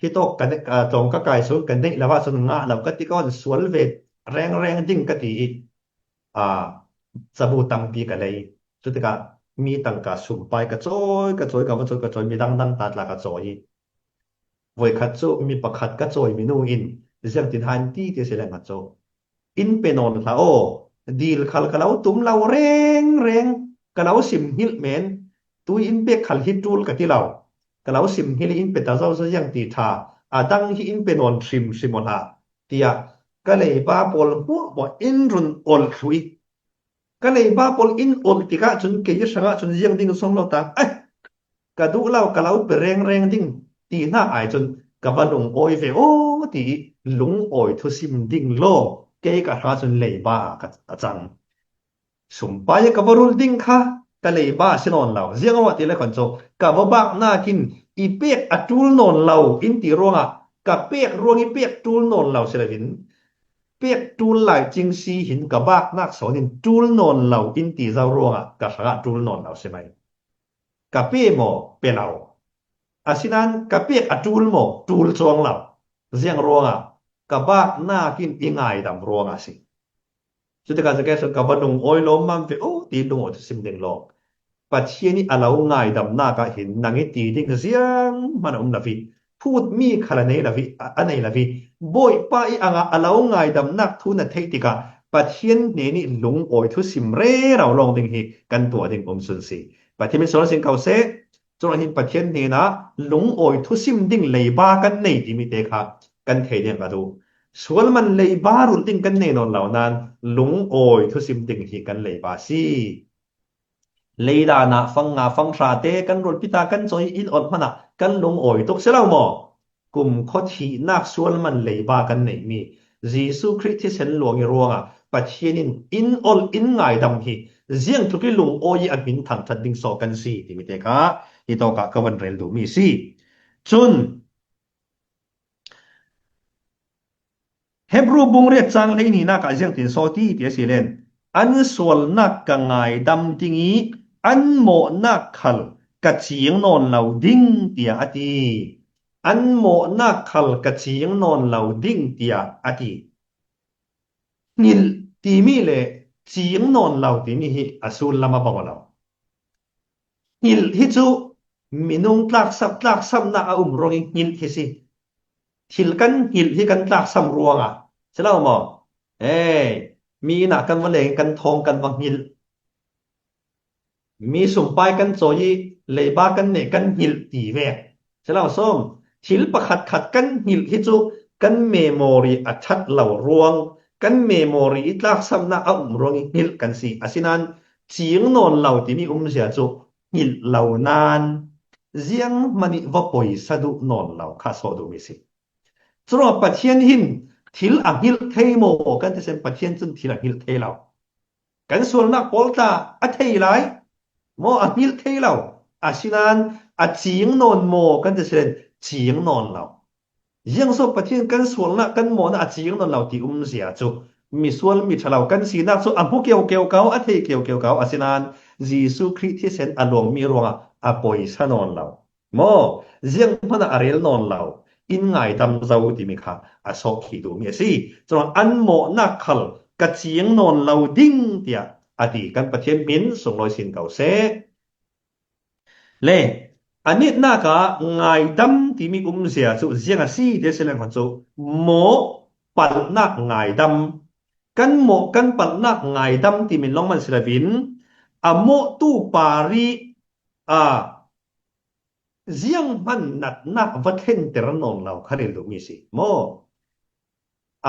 hitawk ka ne-, aa, tlawng ka kai sun ka neih lo ahcun ngah lo ka ti ko an sual ve rengreng ding ka ti ih, aa, cabu tampi ka lei. Cutikah mi tangka sumpai ka cawi, ka cawi, ka va cawi, ka cawi, midang dang ta tla ka cawi ih, voikhat cu mi pakhat ka cawimi nu in ziangtin han ti ti a si lengmang cu in pe nawn hlah aw, dil khal ka lo tum lo rengreng, ka lo sim hngilh men, tui in pek khal hi ṭul ka ti lo, ka lo sim hngilh ih in pe ta zozo ziang ti ṭha, a dang hi in pe nawn hrimhrim aw hlah, tiah ka leiba pawl hmuahhmuah in run olh thluh ih ka leiba pawl in olh tikah cun kei hrangah cun ziang ding sawm lo ta. Ai, ka duh lo, ka lo pe rengreng ding ti hna ai cun ka va lungawi ve aw ti ih lungawi thusim ding lawng kei ka hrangah cun leiba ah ka, a cang. Sumpai ih ka va rul ding kha ka leiba a si nawn lo. Ziangah ti le khan cu ka va baknak in i pek a ṭul nawn lo in ti ruangah ka pek ruang ih pek ṭul nawn lo si loin pek tul lai cing si hin ka baknak sawn in tul nawn lo in ti zo ruangah ka hrangah tul nawn lo si mai. Ka pe maw? Pe lo. Asinan ka pek a tul maw? Tul cuang lo. Ziang ruangah? Ka baknak in i ngaidam ruangah si. Cutikah Zacchaeus ka va lungawi lawmmam ve aw ti lungawi thusim ding lawng. Pathian i a lo ngaidamnak ah hin nang i ti ding ziang hman a um lo hi. Phut mi khal a nei lo hi, a, a nei lo hi. Bawipa i angah a lo ngaidamnak thu na theih tikah Pathian hnen i lungawi thusim rero lawng ding hi kan tuah ding um sun si. Pathian min sual sin ko seh. Curuangah hin Pathian hnenah lungawi thusim ding leiba kan nei timi te kha kan thei ding ka duh. Sual man leiba rulh ding kan nei nawn lo nan lungawi thusim ding hi kan leiba si. Leidanah fang nga fang hra te kan rulh pita kan cawi in olh hmanah kan lungawi tuk si lo maw? Kumkhua thihnak sual man leiba kan neihmi Jesuh Khrih thisen luang i ruangah Pathian in in olh in ngaidam hi ziang tluk i lungawi i a hmin thangṭhat ding sawh kan si timi te kha hi tawkah ka van rel duhmi si. Cun Hebru bung riat cang hleihninak ah ziangtin sawh ti ti a si len, an sualnak ka ngaidam ding i an mawhnak khal ka ciing nawn lo ding tiah a ti. An mawhnak khal ka ciing nawn lo ding tiah a ti. Hngilh timi le ciing nawn lo timi hi a sullam a bang aw lo. Hngilh hi cu minung tlaksap, tlaksamnak a um ruangin hngilh hi si. Thil kan hngilh hi kan tlaksam ruangah si lo maw? Ei, mi innah kan va leng kan thawng kan va hngilh. Mi sumpai kan cawi i leiba kan neih kan hngilh ti ve. Si lo sawm, thil pakhatkhat kan hngilh hi cu kan memory a ṭhat lo ruang, kan memory i tlaksamnak a um ruangin hngilh kan si. Asinan ciing nawn lo timi umzia cu hngilh lo nan zianghman i va poisa duh nawn lo kha sawh duhmi si. Curuangah Pathian hin thil a hngilh thei maw kan ti sen, Pathian cun thil a hngilh thei lo. Kan sualnak pawl tla a thei lai maw? A hngilh thei lo. Asinan a ciing nawn maw kan ti sen, ciing nawn lo. Ziangso Pathian kan sualnak kan mawhnak a ciing nawn lo ti umzia cu misual miṭha lo kan sinak cu a hmu keukeu ko, a thei keukeu ko. Asinan Jesuh Khrih thisen a luangmi ruangah a poisa nawn lo. Maw? Zianghman ah a rel nawn lo. In ngaidam zo timi kha a sawhkhih duhmi a si. Curuangah an mawhnak khal ka ciing nawn lo ding tiah a ti. Kan Pathian hmin sunglawi sin ko seh. Le, a nitnak ah ngaidam timi umzia cu ziang a si ti a si leng khan cu mawh palhnak ngaidam, kan mawh kan palhnak ngaidam timi lawng man si loin a mawhtu parih a zianghman natnak va thlenter nawn lo kha rel duhmi si maw?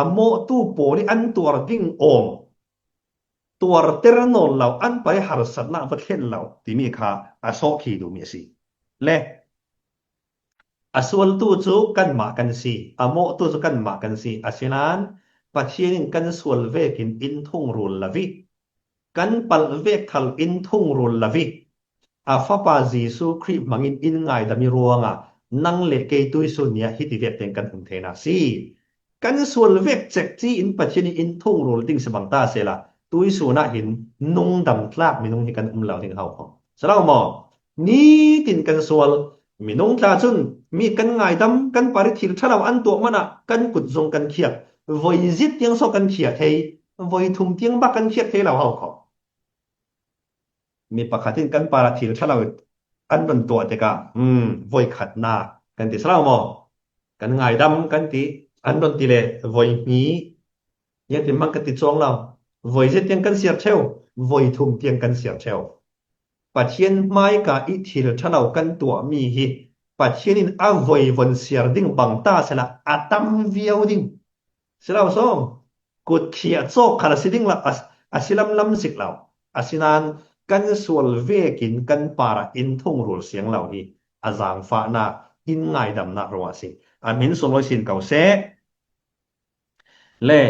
A mawhtu pawl i an tuar ding awm tuarter nawn lo, an pai harsatnak va thlen lo timi kha a sawhkhih duhmi a si. Le a sualtu cu kanmah kan si, a mawhtu cu kanmah kan si. Asinan Pathian in kan sual vekin in thungrul lo i, kan palh vek khal in thungrul lo i, a Fapa Jesuh Khrih hmangin in ngaidam i ruangah nang le kei tuihsun ni ah hiti vek tein kan um theinak si. Kan sual vek cekci in Pathian in in thungrul ding si bang ta sehla, tuihsun ah hin nungdam tlak minung hi kan um lo ding hau kho. Si lo maw? Nitin kan sual, minung tla cun mi kan ngaidam, kan parih thil ṭha lo an tuah hmanah kan kut zung kan khiak, voi zit tiang sawh kan khiak thei, voi thum tiang bak kan khiak thei lo hau kho. Mi pakhat in kan parah thil ṭha lo an run tuah tikah, um, voi khatnak kan ti si lo maw? Kan ngaidam kan ti, an run ti le voi hmi, ziangtin hmang kan ti cuang lo. Voi zit tiang kan siar ṭheu, voi thum tiang kan siar ṭheu. Pathian hmaika i thil ṭha lo kan tuahmi hi Pathian in a voi von siar ding bang ta sehla a tam viau ding. Si lo sawm, kut khiah cawk khal a si ding lo, a, a si lamlam zik lo. Asinan kan sual vekin kan parah in thungrul siang lo hi a zaangfahnak, in ngaidamnak ruangah a si. A hmin sunglawi sin ko seh. Le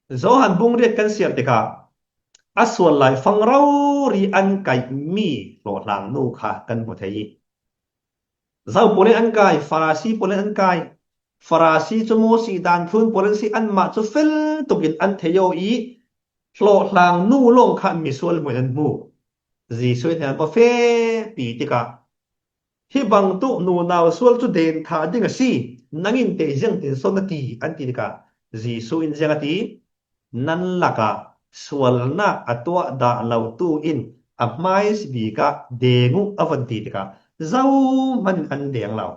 Johan bung riat kan siar tikah a sual lai fang rori an kaihmi hlawhtlang nu kha kan hmu thei i, Zo pawl in an kai, Farasi pawl in an kai, Farasi cu Moses dan thlun pawl an si, anmah cu fel tukin an thei aw i hlawhhlang nu lawng kha misual hmuin an hmu. Jesuh in an va fehpi tikah, "Hi bangtuk nunau sual cu den thah ding a si, nang in tei ziangtin so na ti?" an ti tikah Jesuh in ziang a ti, "Nan lakah sualnak a tuah dah lotu in a hmaisabik ah deng uh," a van ti tikah zohman an deng lo.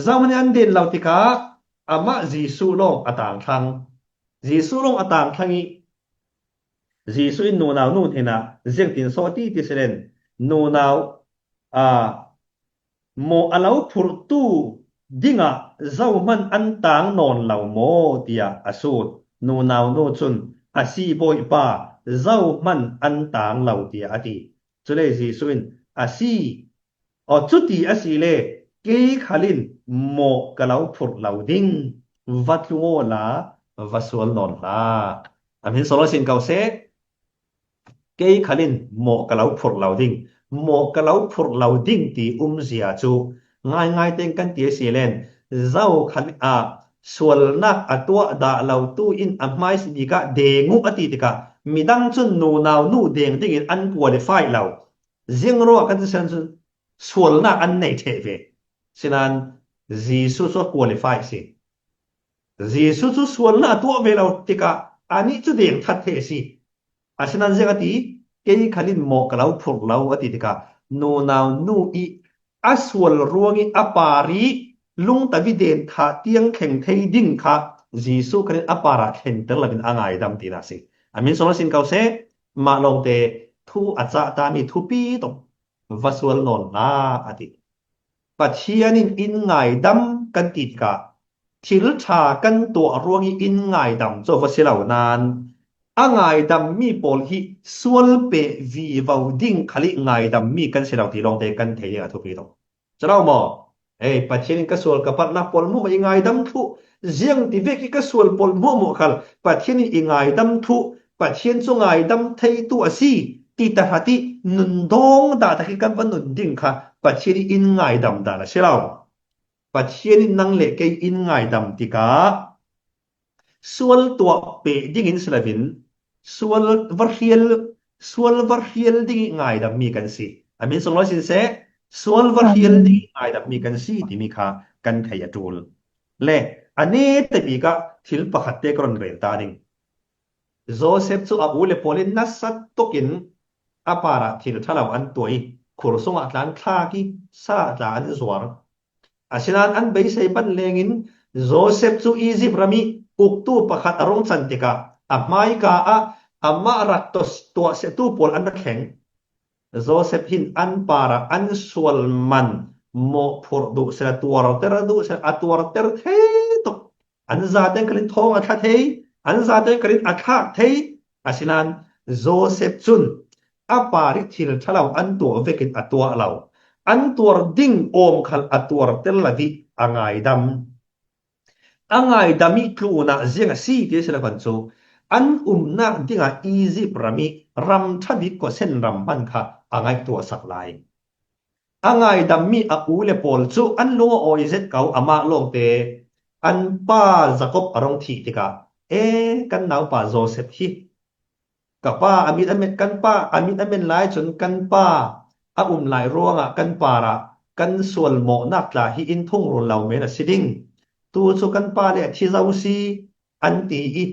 Zohman an den lo tikah amah Jesuh lawng a tangthlang. Jesuh lawng a tangthlang i Jesuh in nunau nu hnenah ziangtin so ti ti si len, nunau, aa, mawh a lo phurhtu dingah zohman an tang nawn lo maw, tiah a sut. Nunau nu cun, "A si, Bawipa, zohman an tang lo," tiah a ti. Cule Jesuh in, "A si, aw, cuti a si le, kei khal in mawh ka lo phurh lo ding, va tlung awla va sual nawn hlah." A hmin sawh lo sin ko seh. "Kei khal in mawh ka lo phurh lo ding, mawh ka lo phurh lo ding," ti umzia cu ngaingai tein kan ti a si len, zohkhat ah sualnak a tuah dah lotu in a hmaisabik ah deng uh a ti tikah midang cun nunau nu deng dingin an qualify lo. Ziang ruah kan ti cun sualnak an nei ṭheh ve. Sinain Jesuh cu a qualify a si. Jesuh cu sualnak a tuah ve lo tikah anih cu deng ṭhat theih a si. Asinain ziang a ti, "Kei khal in mawh ka lo phurh lo," a ti tikah nunau nu i a sual ruang i a par i lungtavi den thah tiang thleng thei ding kha Jesuh khal in a parah thlenter lo in a ngaidam tinak a si. A hmin sawh lo sin ko seh, mah lawngte thu a cah tami thupi tuk, "Va sual nawn hlah," a ti. Pathian in in ngaidam kan ti tikah thil ṭha kan tuah ruang i in ngaidam cu va si lo nain a ngaidammi pawl hi sual peh vivo ding khal i ngaidammi kan si lo ti lawngte kan thei ding a thupi tuk. Cu lo maw? Ei, Pathian in ka sual ka parhnak pawl hmuahhmuah i ngaidam thluh, ziang ti vek i ka sual pawl hmuahhmuah khal Pathian in i ngaidam thluh, Pathian cu ngaidam theitu a si ti tahrat i nun dawng dah tak i kan va nun ding kha Pathian in in ngaidam dan a si lo. Pathian in nang le kei in ngaidam tikah sual tuah peh dingin si loin sual va hrial, sual va hrial ding i ngaidammi kan si. A hmin sawh lo sin seh, sual va hrial ding i ngaidammi kan si timi kha kan thei a ṭul. Le a netabik ah thil pakhat te ka run rel ta ding. Joseph cu a u le pawl in nasa tukin a parah thil ṭha lo an tuah i khur sungah tla an thlak i sa tla an zuar. Asinain an beisei ban lengin Joseph cu Egypt ram i uktu pakhat a rung can tikah a hmaika ah amah rak tuah, tuahsiatu pawl an rak thleng. Joseph hin an parah an sual man mawhphurh duh seh, a tuarter duh seh, a tuarter thei tuk. An zatein kal in thawng a thla thei, an zatein kal in a thlak thei. Asinain Joseph cun a par i thil ṭha lo an tuah vekin a tuah lo. An tuar ding awm khal a tuarter lo i a ngaidam. A ngaidam i tlunah ziang a si ti a si lo khan cu an umnak dingah Egypt ram i ram ṭha bik khuasen ram hman kha a ngaihtuah sak lai. A ngaidammi a u le pawl cu an lung a awi zet ko, amah lawngte an pa Jakob a rung thih tikah, "E, kan naupa Joseph hi ka pa a mit a men, kan pa a mit a men lai cun kan pa a um lai ruangah kan parah kan sual mawhnak tla hi in thungrul lo men a si ding. Tu cu kan pa le a thi zo si," an ti i,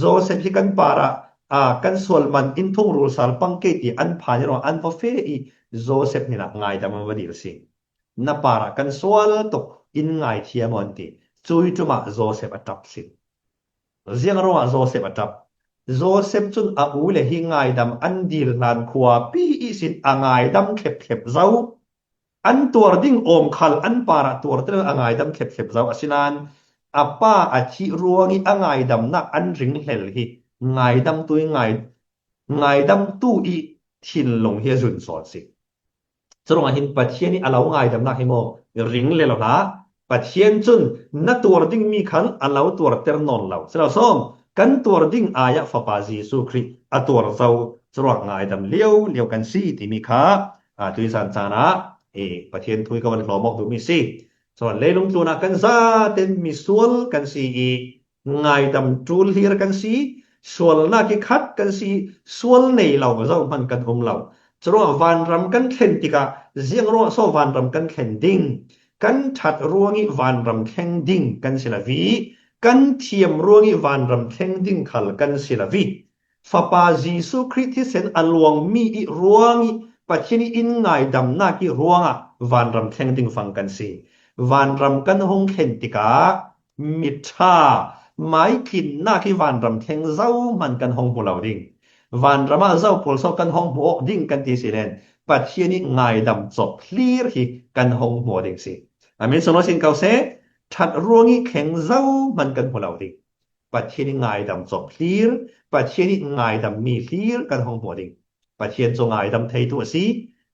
"Joseph hi kan parah, aa, kan sual man in thungrul sal pang kei," ti an phan i ruangah an va feh i Joseph hnenah ngaidam an va dil si. "Na parah kan sual tuk, in ngaithiam aw," an ti. Cui ṭumah Joseph a ṭap si. Ziang ruangah Joseph a ṭap? Joseph cun a u le hi ngaidam an dil hlan khuapi ihsin a ngaidam thlepthlep zo. An tuar ding awm khal an parah tuarter a ngaidam thlepthlep zo. Asinain a pa a thih ruang i a ngaidamnak an ringhlel hi ngaidamtu i ngai, ngaidamtu i thinlung hi a zun sawn si. Curuangah hin Pathian i a lo ngaidamnak hi maw ringlel hlah. Pathian cun na tuar dingmi khal a lo tuarter nawn lo. Si lo sawm, kan tuar ding ai ah Fapa Jesuh Khrih a tuar zo. Curuangah ngaidam lio lio kan si timi kha, aa, tuizan caan ah, ee, Pathian thu i ka van hlawm awk duhmi si. Chuan leilung tlunah kan zaten misual kan si i, ngaidam tul hlir kan si, sualna khi khat kan si, sual nei lo zo hman kan um lo. Churuangah vanram kan thlen tikah ziang ruangah saw vanram kan thlen ding? Kan ṭhat ruangih vanram thleng ding kan si lo vi, kan thiam ruangih vanram thleng ding khal kan si lo vi. Fapa Jesu Khrih thisen a luang mi i ruangih Pathian i in ngaidamnak i ruangah vanram thleng ding fang kan si. Vanram kan hung thlen tikah mi ṭha, mai tlinnak i vanram thleng zo hman kan hung hmu lo ding. Vanramah zo pawl saw kan hung hmu awk ding kan ti si len, Pathian i ngaidam chawp hlir hi kan hung hmu ding si. Amen. Sunglaw sin ko se, ṭhat ruangih thleng zo hman kan hmu lo ding. Pathian i ngaidam chawp hlir, Pathian i ngaidam mi hlir kan hung hmu ding. Pathian chu ngaidam theitu a si,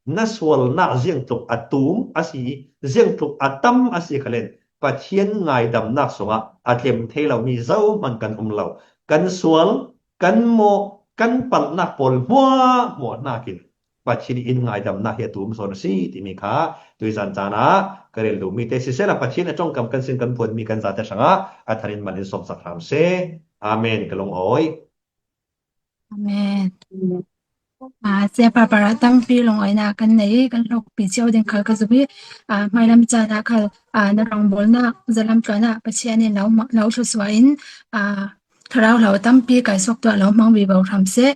na sualnak ziangtluk a tum a si, ziangtluk a tam a si kha len, Pathian ngaidamnak sungah a tlem thei lo mi zo hman kan um lo. Kan sual, kan mawh, kan palhnak pawl hmuahhmuah hnakin Pathian i in ngaidamnak hi a tum sawn a si timi kha tuizan chan ah ka rel duh mi te si sela, Pathian a ṭawngkam kan sin kan phuan mi kan zate hrangah a tharin malin sawmsak hram se. Amen. Ka lungawi. Amen. Ah, Sia Barbara tampi lungawina kan nei, kan hlawkpi chiau ding khal ka zui. Ah, hmailam chana khal, ah, na rawngbawlna zalam tluana Pathian in lo ma-, lo thlusuah in, ah, thlarau hlau tampi kaisuak tuah lo hmang vivo hram se.